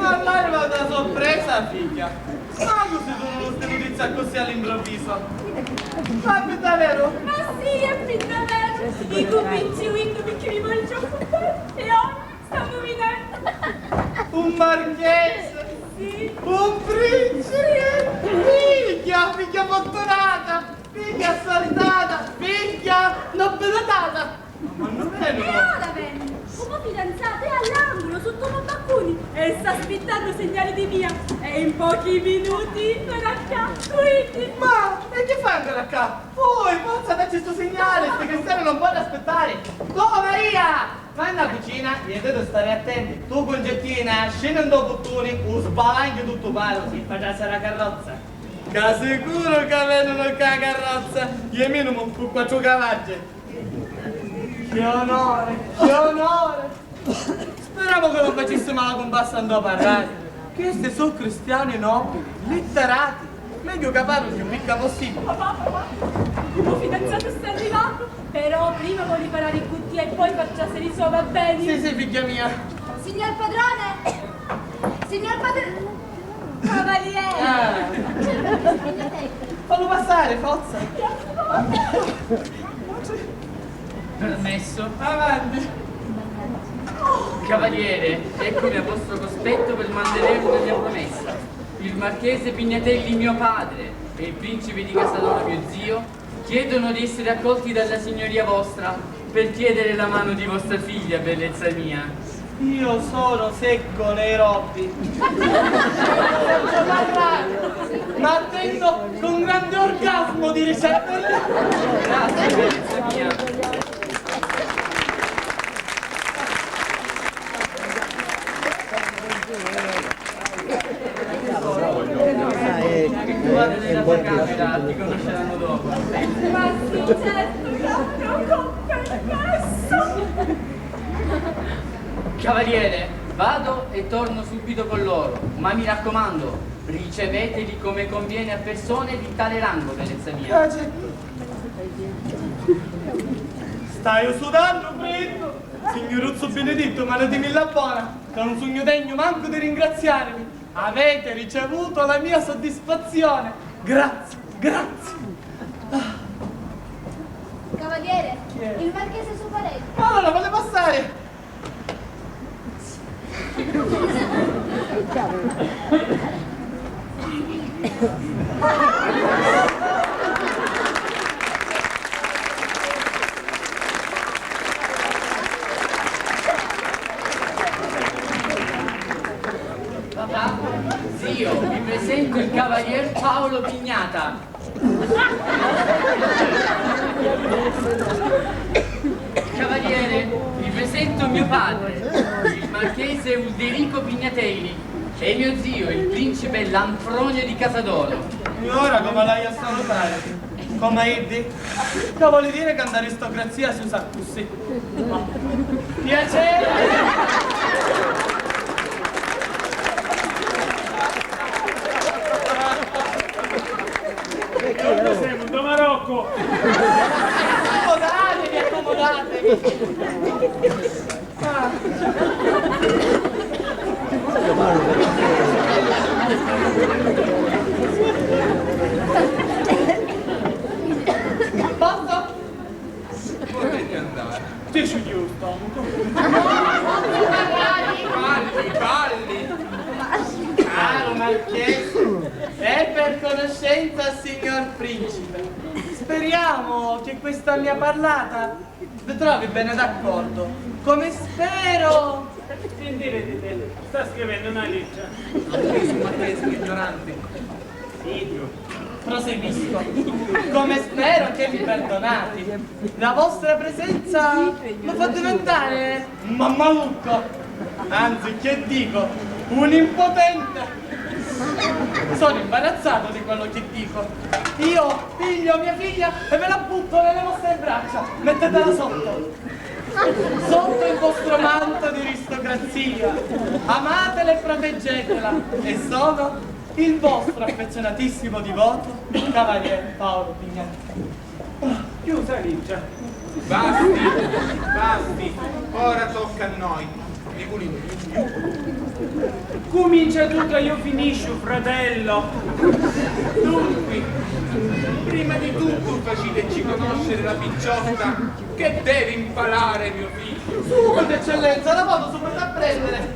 Allora è una sorpresa, figlia. Ma così tu non ti notizia così all'improvviso? Ma è davvero? Ma sì, è davvero! I cupici, perché mi voglio occupare e ora Stamu vinennu! Un marchese! Sì! Un principe! Figghia, figghia fortunata! Figghia sordata! Figghia E ora veni, u mo fidanzatu è all'angulu, sotto u mo baccuni, e sta aspittannu segnali di mia, e in pochi minuti verrà ccà, quindi. Ma, e chi fa ancora ccà? Ui, forza, dacci stu signali, sti cristiani non ponnu aspettari. Oh, Maria! Va nta cucina, e tu stari attenti. Tu, Cuncettina, scinni ntô puttuni, u sbalanghi tuttu paru, si fa trasiri a carrozza. Ca sicuru ca venunu ccà a carrozza, e minimu cu quattru cavaggi. Chi onore, chi onore! Speramu ca non facissimu la cumpassa ntô parrari. Chisti su cristiani nobili, litterati, megghiu ca parru cchiù picca possibili. Papà, papà, u mo fidanzatu sta arrivannu, però prima voli parrari cu tia e poi fa trasiri sô, va beni? Sì, sì, figghia mia. Signor padrone! Signor padrone! Cavaliere! Ah. Fallu passari, forza! Permesso? Avanti! Cavaliere, eccomi a vostro cospetto per mantenere una mia promessa. Il marchese Pignatelli, mio padre, e il principe di Casadoro, mio zio, chiedono di essere accolti dalla signoria vostra per chiedere la mano di vostra figlia, bellezza mia. Io sono secco nei robbi. Non posso parlare, ma attendo con grande orgasmo di riceverli. Grazie, bellezza mia. Ah, è, è, è un bel piacere. Ma sì, certo, proprio con permesso. Cavaliere, vado e torno subito con loro, ma mi raccomando, riceveteli come conviene a persone di tale rango, bellezza mia. Staiu sudannu friddu! Signuruzzu binidittu, manatimi la bona, ca non sugnu degnu mancu di ringraziarimi. Avete ricevuto la mia soddisfazione. Grazie, grazie. Ah. Cavaliere, il marchese è su parete. Allora, fate passare. Papà, zio, vi presento il cavalier Paolo Pignata. Cavaliere, vi presento mio padre, il marchese Ulderico Pignatelli, e mio zio, il principe Lanfronio di Casadoro. E ora come l'haiu a salutari? Come iddi? Ca voli diri ca nta aristocrazia si usa accussì. Piacere! E noi siamo in Marocco! Accomodatevi, accomodatevi! Ah. Basta? Potete andare. Ti ci ghiri u stomacu. Balli, balli. Caro marchese, e per conoscenza al signor principe. Speriamo che questa mia parlata vi trovi bene d'accordo. Come spero. Sentite, zitè, sta scrivennu na littera. Anche su marchese, ignorante. Sì, proseguisco. Come spero che mi perdonate, la vostra presenza mi fa diventare un mammalucco, anzi, che dico, un impotente. Sono imbarazzato di quello che dico. Io piglio mia figlia e ve la butto nelle vostre braccia. Mettetela sotto. Sotto il vostro manto di aristocrazia. Amatela e proteggetela. E sono il vostro affezionatissimo divoto, cavaliere Paolo Pignatelli. Chiusa, Ligia. Basti, basti, ora tocca a noi. Niculino, cumincia tu ca io finisciu, fratello. Dunque, prima di tutto faciteci conoscere la picciotta che deve imparare mio figlio. Subito, eccellenza, la vado subito a prendere.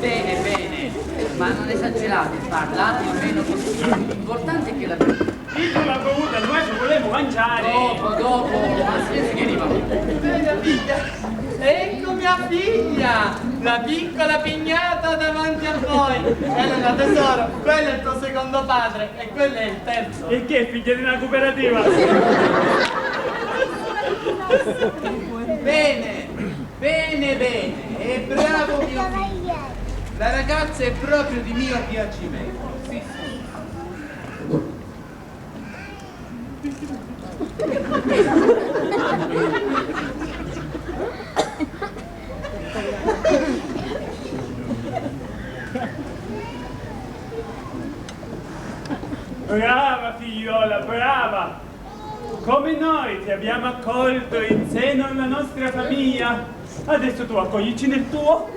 Bene, bene, ma Non esagerate, parlate almeno così. L'importante è che la... Dico la bevuta, noi ci volevamo mangiare. Dopo, dopo, ma se si veniva. Bella figlia, ecco mia figlia, la piccola pignata davanti a voi. Elena, tesoro, quello è il tuo secondo padre e quello è il terzo. E che è figlia di una cooperativa? Bene, bene, bene, e bravo mio figlio. La ragazza è proprio di mio piacimento. Sì, sì. Brava figliola, brava! Come noi ti abbiamo accolto in seno alla nostra famiglia, adesso tu accoglici nel tuo.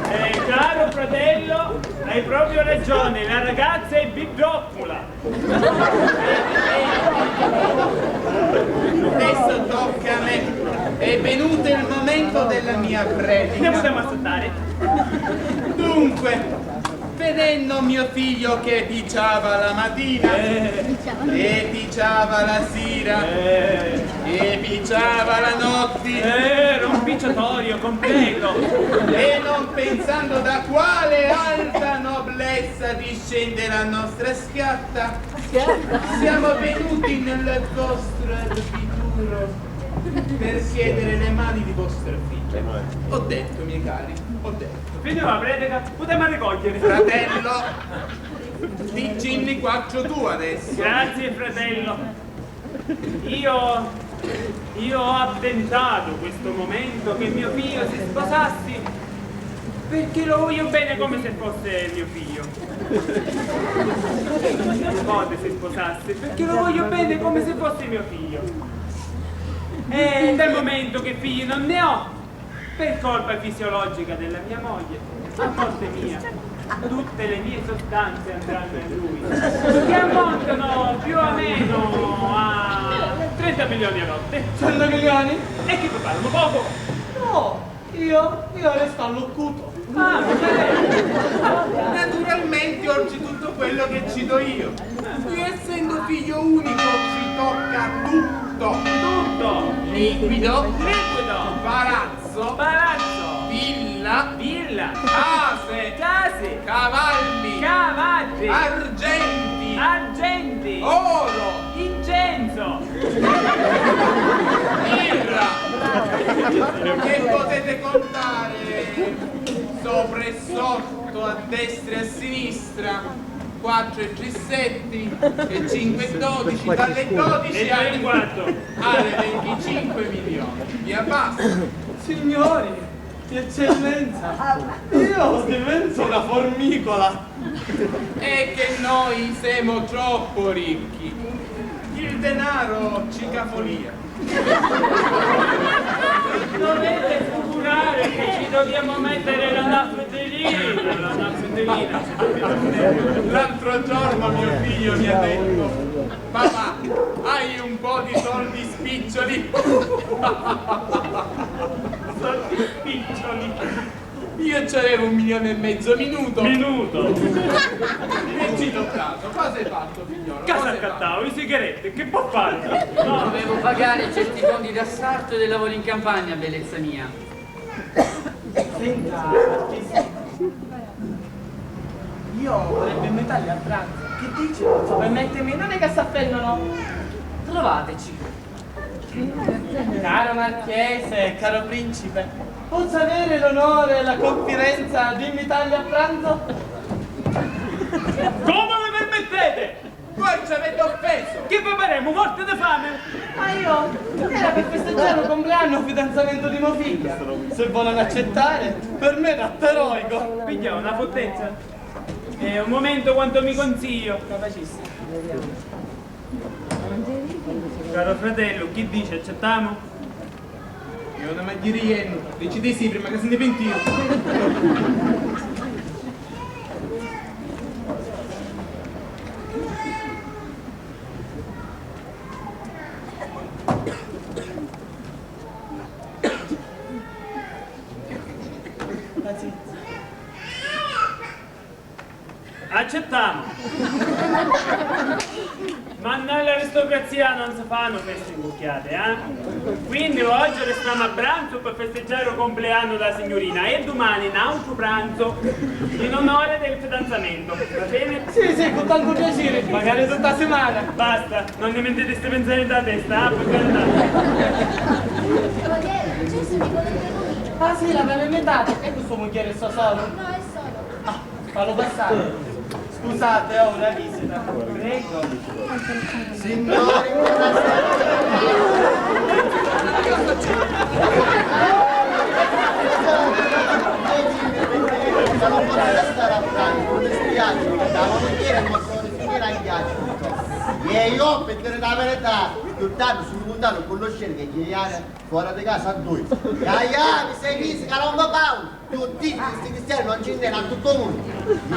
Eh, caro fratello, hai proprio ragione, la ragazza è biddroccula. Adesso tocca a me. È venuto il momento della mia predica. Ne possiamo aspettare. Dunque, vedendo mio figlio che picciava la mattina, eh, e picciava la sera, eh, e picciava la notte, eh, era un picciatorio completo. E non pensando da quale alta noblezza discende la nostra schiatta, siamo venuti nel vostro abituro per chiedere le mani di vostro figlio. Ho detto, miei cari, ho detto. Finita la predica, potemu arricogliere. Fratello, diccinni quattru tu adesso. Grazie, fratello. Io, io ho addentato questo momento che mio figlio si sposassi perché lo voglio bene come se fosse mio figlio. Nipote si sposassi perché lo voglio bene come se fosse mio figlio. E dal momento che figli non ne ho, per colpa fisiologica della mia moglie, a morte mia, tutte le mie sostanze andranno a lui, che ammontano più o meno a trenta milioni a notte. Cento milioni? E che vi parlo poco? No, io, io resto alloccuto. Ah, va bene. Naturalmente oltre tutto quello che cito io. Io essendo figlio unico ci tocca tutto. Tutto. Liquido. Liquido. Palazzo. Palazzo. Villa. Villa. Case. Case. Cavalli. Cavalli. Argenti. Argenti. Oro. Incienso. Birra. Che potete contare sopra e sotto, a destra e a sinistra. Quattro e tre sette e cinque e dodici, dalle dodici alle, alle venticinque milioni. Via basta. Signori, eccellenza, io divento una formicola. È che noi siamo troppo ricchi. Il denaro ci cafolia. Dovete figurare che ci dobbiamo mettere la naftelina, la naftelina. L'altro giorno mio figlio mi ha detto: "Papà, hai un po' di soldi spiccioli?" Soldi spiccioli. Io c'avevo un milione e mezzo minuto. Minuto. E ci ho dato. Cosa hai fatto, figliolo? Cosa hai fatto? Accattavo i sigaretti, che può fare? No, dovevo pagare certi fondi d'assarto e del lavoro in campagna, bellezza mia. Senta, Marchese, io vorrebbe invitarli a pranzo. Che dice? Permettimi, non è che sta offendendo. Trovateci. Caro marchese, caro principe, posso avere l'onore e la confidenza di invitarli a pranzo? Come vi permettete? Voi ci avete offeso! Che vi faremo, morte di fame? Ma io era per festeggiare il compleanno e il fidanzamento di mio figlio. Se voi non accettate, per me è un atto eroico. Pigliò una fortezza? È un momento quanto mi consiglio. Caro fratello, chi dici, accettiamo? Io non mi giriennu, decidi sì prima che se ne pentì. Pazienza. Accettamu. Ma nna l'aristocrazia non si fannu festi ncucchiati, eh? Quindi oggi restamu a pranzu per festeggiare u compleannu della signorina e dumani n'autru pranzu in onore del fidanzamento, va bene? Sì, sì, cu tantu piaciri, magari tutta a simana. Basta, non ni mintiti sti pinzeri nta testa, ah, per carità. Cavaliere, ci sono i conti. Ah sì, l'avevi invitati? E questo mugghieri è so solo? No, è solo. Ah, fallu passari. Scusate, ho una visita. Prego. Signori, buonasera. Non potete stare a pranzo, mi dispiace, ma devo dire, ma sono signora in ghiaccio. E io, per dire la verità, più tardi sono andato a conoscere che ieri fuori di casa a due. Ia, ia, mi sei visto che non va bene. Tutti sti cristiani non ci nn'era a tuttu u munnu.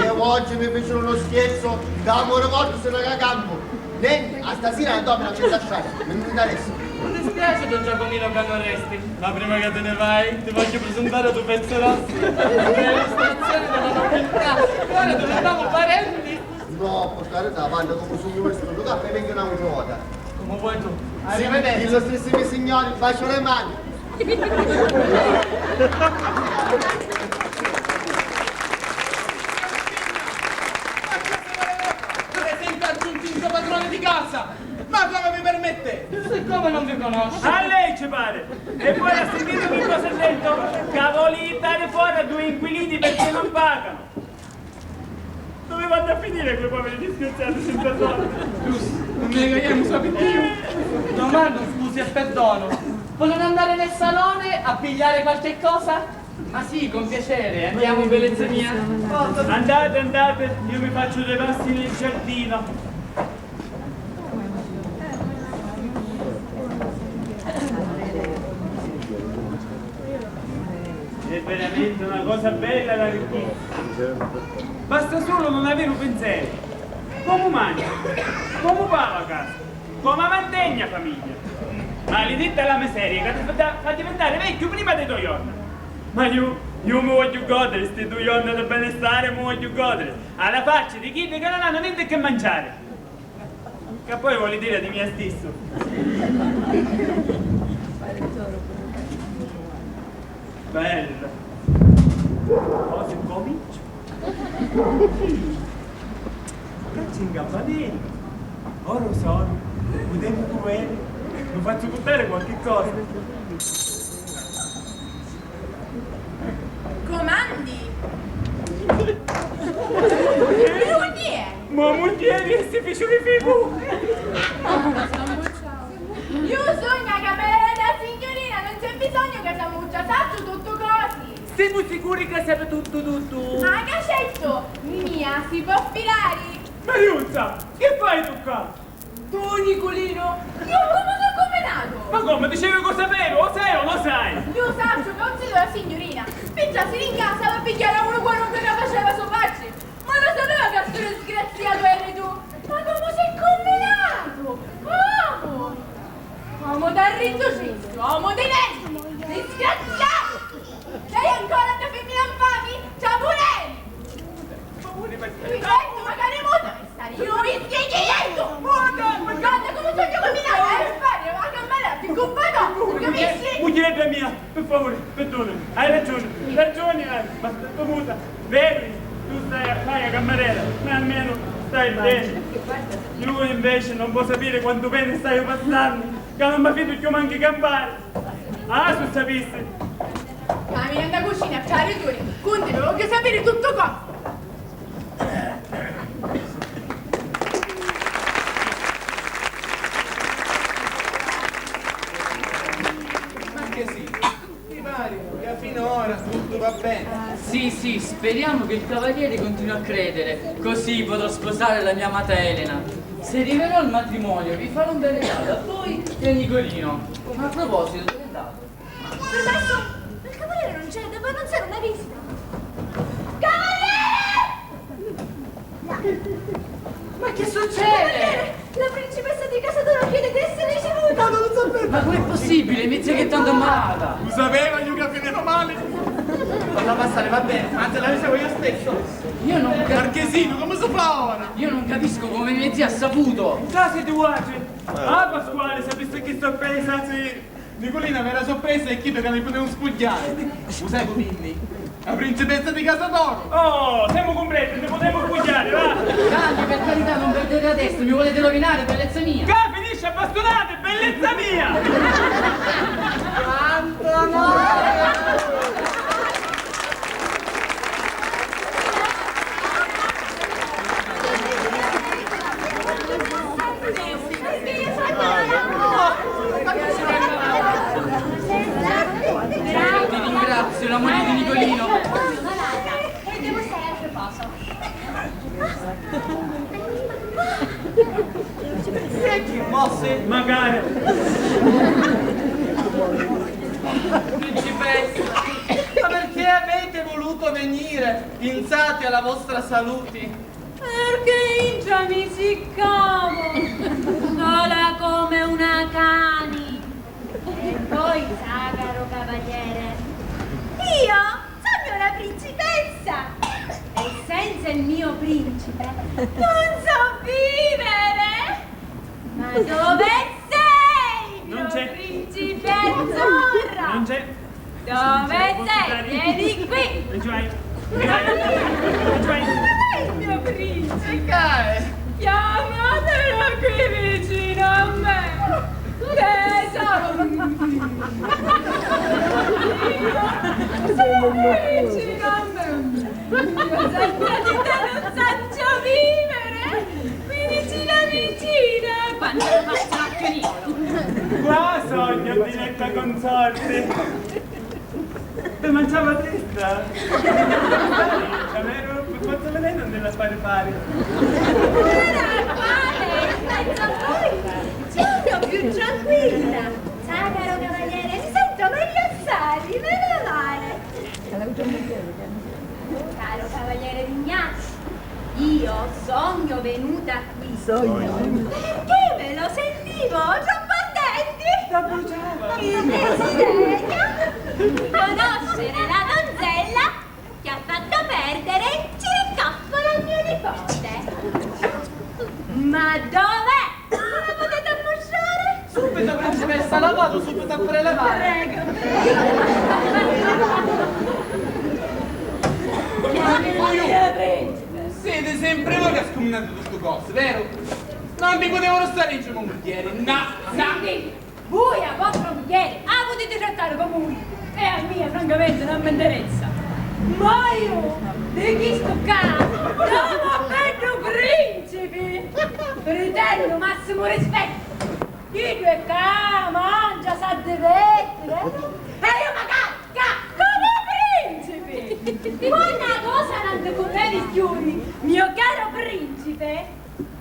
Iu oggi mi ficiru nu scherzu ca mi ricordu sinu ca campu. Nenti, a stasira la domina ci lasciati, non mi interessa. Mi dispiaci, don Giacomino, ca non resti. Ma prima ca ti ne vai, ti vogghiu prisintari u to pezzu rossu. Felicitazioni della nobiltà. Ora diventamu parenti. No, per carità, guarda, comu sugnu vistutu, ca fai megghiu n'autra vota. Comu vuoi tu. Arrivederci. Illustrissimissimi signori, bacio le mani. Presenta al quinto padrone di casa! Ma come vi permettete? Siccome non vi conosco. A lei ci pare! E poi ha sentito che cosa ha detto? Che vuole dare fuori a due inquilini perché non pagano! Dove vanno a finire quei poveri disgraziati senza soldi? Giusto, non ne caiamo, sapete più. Domando scusi e perdono. Volete andare nel salone a pigliare qualche cosa? Ma sì, con piacere, andiamo, bellezza mia. Andate, andate, io mi faccio due passi nel giardino. È veramente una cosa bella la ricchezza. Basta solo non avere un pensiero. Comu mangia? Comu paga a casa? Comu mantegna a famiglia? Maliditta la miseria che ti fa, fa diventare vecchio prima dei tuoi giorni. Ma io, io mi voglio godere sti due giorni di benestare, mi voglio godere. Alla faccia di chiddi che non hanno niente che mangiare. Ca poi voli diri di mia stissu. Bella. Cosa incomincia? Braccia in campanello. Ora sono. Pudemu cuvere. Mi faccio buttare qualche cosa. Comandi! Lu chi è? Mo mugghieri e si fici li figu! Iu sugnu a camerera dâ signorina, non c'è bisogno ca s'ammuccia, sacciu tuttu cosi! Simu sicuri ca sapi tuttu tuttu? Ah, ca certu! Mia, si pò fidari! Mariuzza, chi fai tu ccà? Tu, Niculinu, iu comu sò cumminatu? Ma come, dicevi cosa vero? Lo sai o lo sai? Iu sacciu ca un si dura signorina, picciò si in casa va a pigghiari a unu qualunque ca faceva so patri. Ma lo sapeva ca stu disgraziatu eri tu? Ma comu si cumminatu? Comu? Omu d'arritrucissu, omu di merda, disgraziatu! C'hai ancora sta fimmina nfami? C'ha pur'eri! Ripetu, magari muta mi stari, iu mi schigghigliettu! Muta! Guarda comu sugnu cumminata, eh, fari a cammarera di cumpadò, capisci? Mugghieri mia, per favore, perdonami, hai ragione, ragione hai, ma sto muta, vedi, tu stai a fare la cammarera, ma almeno stai bene. Lui invece non può sapere quanto bene stai passando, che non mi fido più manco di campare. Ah, se sapessi! Camina nta cucina, c'ha ragiuni, cunti, vogghiu sapiri tuttu quantu. Ma che sì? Mi pare che finora tutto va bene. Sì, sì, speriamo che il cavaliere continui a credere, così potrò sposare la mia amata Elena. Se arriverò al matrimonio, vi farò un bel regalo a voi e a Nicolino. Ma a proposito, dove è andato? Permesso? Il cavaliere non c'è, devo annunziare una visita. Cavaliere! Ma che succede? Cavaliere, la principessa di casa d'oro chiede di essere ricevuta. Ma non lo sapevo. Ma com'è possibile? Mi zia che è tanto ammalata. Lo sapevo io che finiva male. Falla passari, va beni, anzi la dicevo io stesso. Io non cap- Marchesino, come si fa ora? Io non capisco come mia zia ha saputo. Già siete vuatri? Ah, Pasquale, sapessi chi sorpresa! Sì. Nicolina, vera sorpresa è chidda ca ni putemu spugghiari. U sai cu vinni? La principessa di Casa d'Oro. Oh, semu cumpleti, ni putemu spugghiari, va! Dai, per carità, non perdete la testa, mi volete rovinare, bellezza mia! Ca finisci a bastunati, bellezza mia! Quanto amore! Ti ringrazio, l'amore di Nicolino. Senti, mosse? Magari. Principessa, ma perché avete voluto venire? Pensate alla vostra salute. Perché intra mi siccavu sola come una cani. E voi, sacaro cavaliere, io sogno la principessa e senza il mio principe non so vivere. Ma dove sei, mio principe azzurro? Non c'è. Dove sei? Vieni qui! Non ci vai! Non ci vai! Non ci vai! Dov'è il mio principe? Chiamatelo qui vicino a me! Tesoro mio! Sei vicino a me! Io senza di te non saccio vivere! Qui vicina vicina! Quando lo faccio a Qua sogno, diletta consorte! Ti mangiava a testa? Vero? Forza, vedendo della fare fare. Ora, quale? In mezzo a voi sono più tranquilla. Sa, caro cavaliere, mi sento meglio assai, meno male. Caro cavaliere Vignacci, io sogno venuta qui. Sogno. Perché me lo sentivo troppo ardente. Ti bruciava. Il desiderio di conoscere la donzella che ha fatto perdere il ciricoppo a mio nipote. Ma dov'è? Me la potete mostrare? Subito, principessa, la vado subito a prelevare. Prego. Siete sempre voi che scombinate tutte cose, vero? Non vi potevano stare in giro, mugghieri, no, no. Sentite, voi a vostra mugghieri a potete trattare come volete, e a mia francamente non mi interessa. Ma io di chistu ca, dopo a beddu principi, pretendo massimo rispetto. Chiddu è ca mangia, s'addiverti, eh? E io magari ca, come principi! Quannu a cosa non ti conveni chiù, mio caro principe,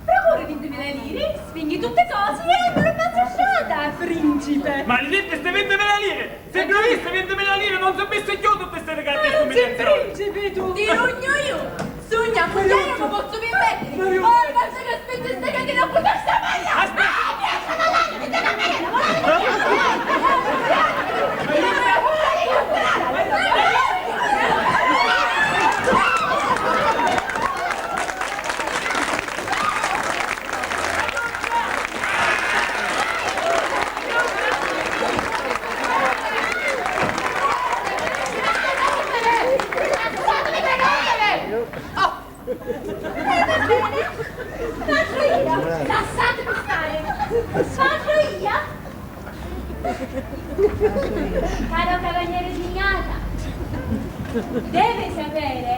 procuri vintimila liri, spinghi tutti cosi e andare in strada, principe! Maledetti sti vintimila liri! Se non avessi vintimila liri non sapessi chiù tutti sti ricatti e sti principi tu! Ti rugnu io! Sugna, mugghieri, non mi pozzu pirmettiri! Ora pensu ca spingi sta catina a purtarsi a Maria! Aspetta! Faccio io! Lasciatemi stare! Faccio io! Caro cavaliere Pignata, deve sapere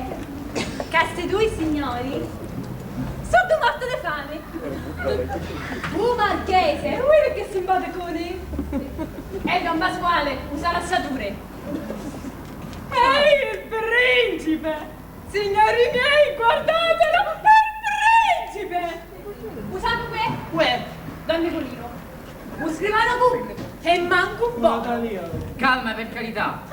che sti due signori sono morti di fame. Un marchese, vedi che simpaticoni! E don Pasquale, usa lasciature. Ehi, il principe! Signori miei, guardatelo, è il principe! Usato qui? Uè. Don Nicolino, un scrivano pubblico e manco un po'. Calma, per carità.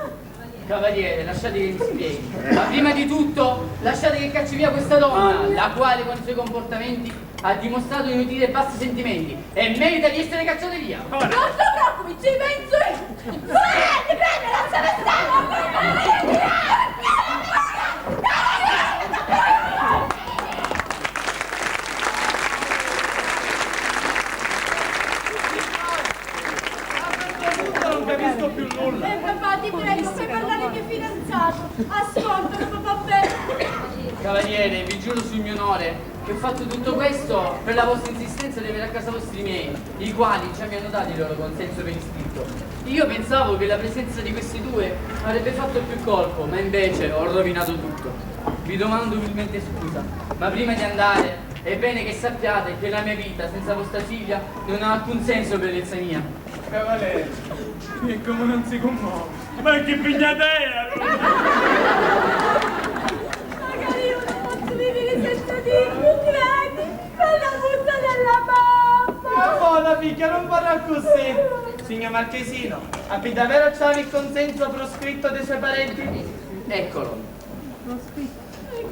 Cavaliere, lasciate che mi spieghi. Ma prima di tutto, lasciate che cacci via questa donna, la quale con i suoi comportamenti ha dimostrato di nutrire bassi sentimenti e merita di essere cacciata via. Ora. Non si preoccupi, ci penso io. Uè, ti prego, lasciami stare! Non capisco più nulla. Eh, papà, ti prego, fai parlare mio fidanzato. Ascoltalo, papà, bene. Cavaliere, vi giuro sul mio onore che ho fatto tutto questo per la vostra insistenza di avere a casa vostri miei, i quali già mi hanno dato il loro consenso per iscritto. Io pensavo che la presenza di questi due avrebbe fatto più colpo, ma invece ho rovinato tutto. Vi domando umilmente scusa, ma prima di andare è bene che sappiate che la mia vita senza vostra figlia non ha alcun senso, bellezza mia. Cavaliere, e come non si commuove? Ma che pignata è, allora? Magari io non posso vivere senza di lui, mi credi? Con la puzza della mamma! Ma buona figlia, non parla così! Signor Marchesino, avete davvero il consenso proscritto dei suoi parenti? Eccolo.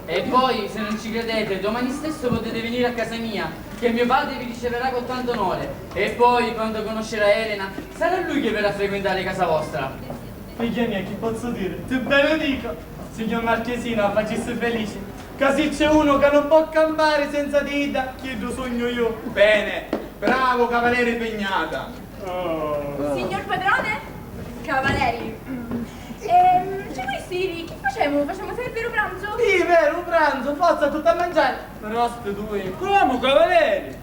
E voi, se non ci credete, domani stesso potete venire a casa mia, che mio padre vi riceverà con tanto onore. E poi, quando conoscerà Elena, sarà lui che verrà a frequentare casa vostra. Figlia mia, chi pozzu diri? Ti benedicu! Signor Marchesino, a facissi felici, ca si c'è uno ca non pò campari senza di idda, chiddu sugnu iu. Bene, bravo cavaliere Pignata! Oh. Signor padrone? Cavaleri. Ehm, ci vulissi diri, chi facemu? Facemu servire u pranzu? Sì, veru, u pranzu, forza, tuttu a mangiari. Però sti dui. Comu, cavalieri?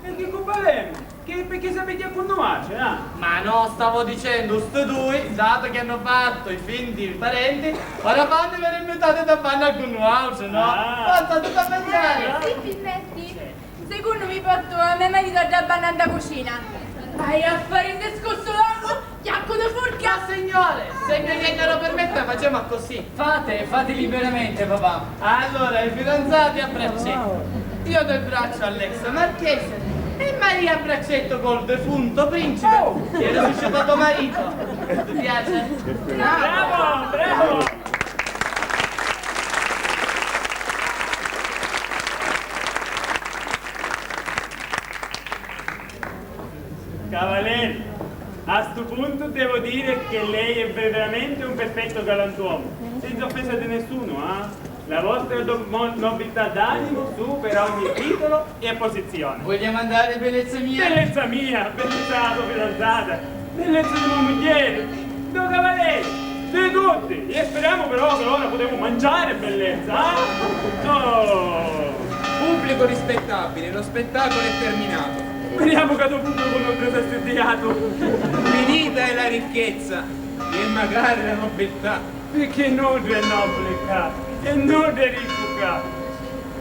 E chi cuppa avemu? Chi, picchì si pigghia cu nuatri, ah? Ma no, stavo dicendo, sti dui, dato che hanno fatto i finti parenti, ora fanno i veri invitati da fanno cu nuatri, no? Ah. Forza, tuttu a mangiari. Sì, Pinnetti. Secunnu mi portu a me maritu a dda banna nta cucina. Vai a fari un discursu longu, chiaccu di furca! Ma signore, se mio genero permette, facciamo così. Fate, fate liberamente, papà. Allora, i fidanzati a braccetto. Io do il braccio all'ex marchese e Maria a braccetto col defunto principe che è risuscitato marito. Ti piace? Bravo, bravo! Cavalieri, a stu puntu devo dire che lei è veramente un perfetto galantuomo, senza offesa di nessuno, ah? La vostra do-, mo-, nobiltà d'animo supera ogni titolo e posizione. Vogliamo andare, bellezza mia? Bellezza mia, bellezza della tua fidanzata, bellezza di mia mugghieri, do cavalieri, di tutti! E speriamo però che ora potemo mangiare, bellezza, eh? Oh! Pubblico rispettabile, lo spettacolo è terminato. Speriamo che a sto punto non ti sei studiato. Finita è la ricchezza e magari la nobiltà. Perché nuddu è nobili ccà e nuddu è riccu ccà.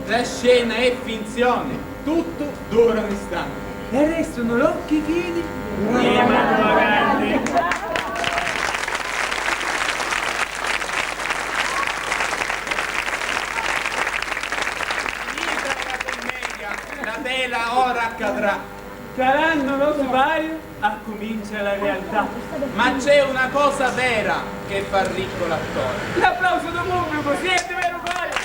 La scena è finzione, tutto dura un istante. E restano l'occhi chini di manu vacanti. Finita la commedia, la vela ora cadrà. Calando lo spiraglio, accumincia la realtà. Ma c'è una cosa vera che fa ricco l'attore. L'applauso del pubblico, siete vero pari?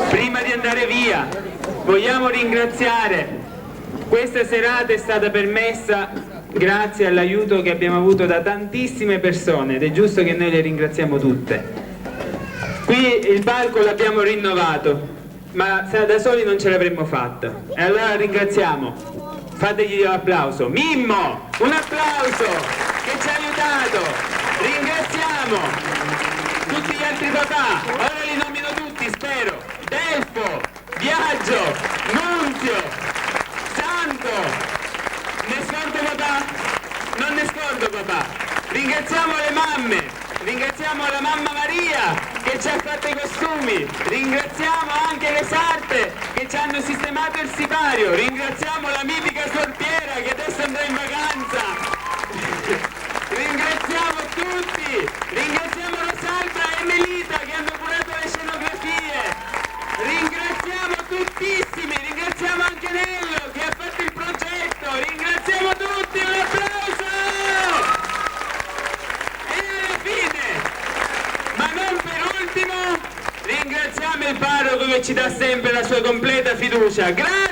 Prima di andare via, vogliamo ringraziare. Questa serata è stata permessa grazie all'aiuto che abbiamo avuto da tantissime persone ed è giusto che noi le ringraziamo tutte. Qui il palco l'abbiamo rinnovato, ma sa- da soli non ce l'avremmo fatta. E allora ringraziamo. Fategli l'applauso. Mimmo, un applauso che ci ha aiutato. Ringraziamo tutti gli altri papà. Ora li nomino tutti, spero. Delfo, Biagio, Nunzio, Santo. Ne scordo papà? Non ne scordo papà. Ringraziamo le mamme. Ringraziamo la mamma Maria che ci ha fatto i costumi, ringraziamo anche le sarte che ci hanno sistemato il sipario, ringraziamo la mitica suor Piera che adesso andrà in vacanza, ringraziamo tutti, ringraziamo Rosalba e Melita che hanno curato le scenografie, ringraziamo tuttissimi, ringraziamo anche Nello che ha fatto il progetto, ringraziamo tutti, un applauso! E alla fine, ma non per ultimo, ringraziamo il parroco che ci dà sempre la sua completa fiducia. Grazie!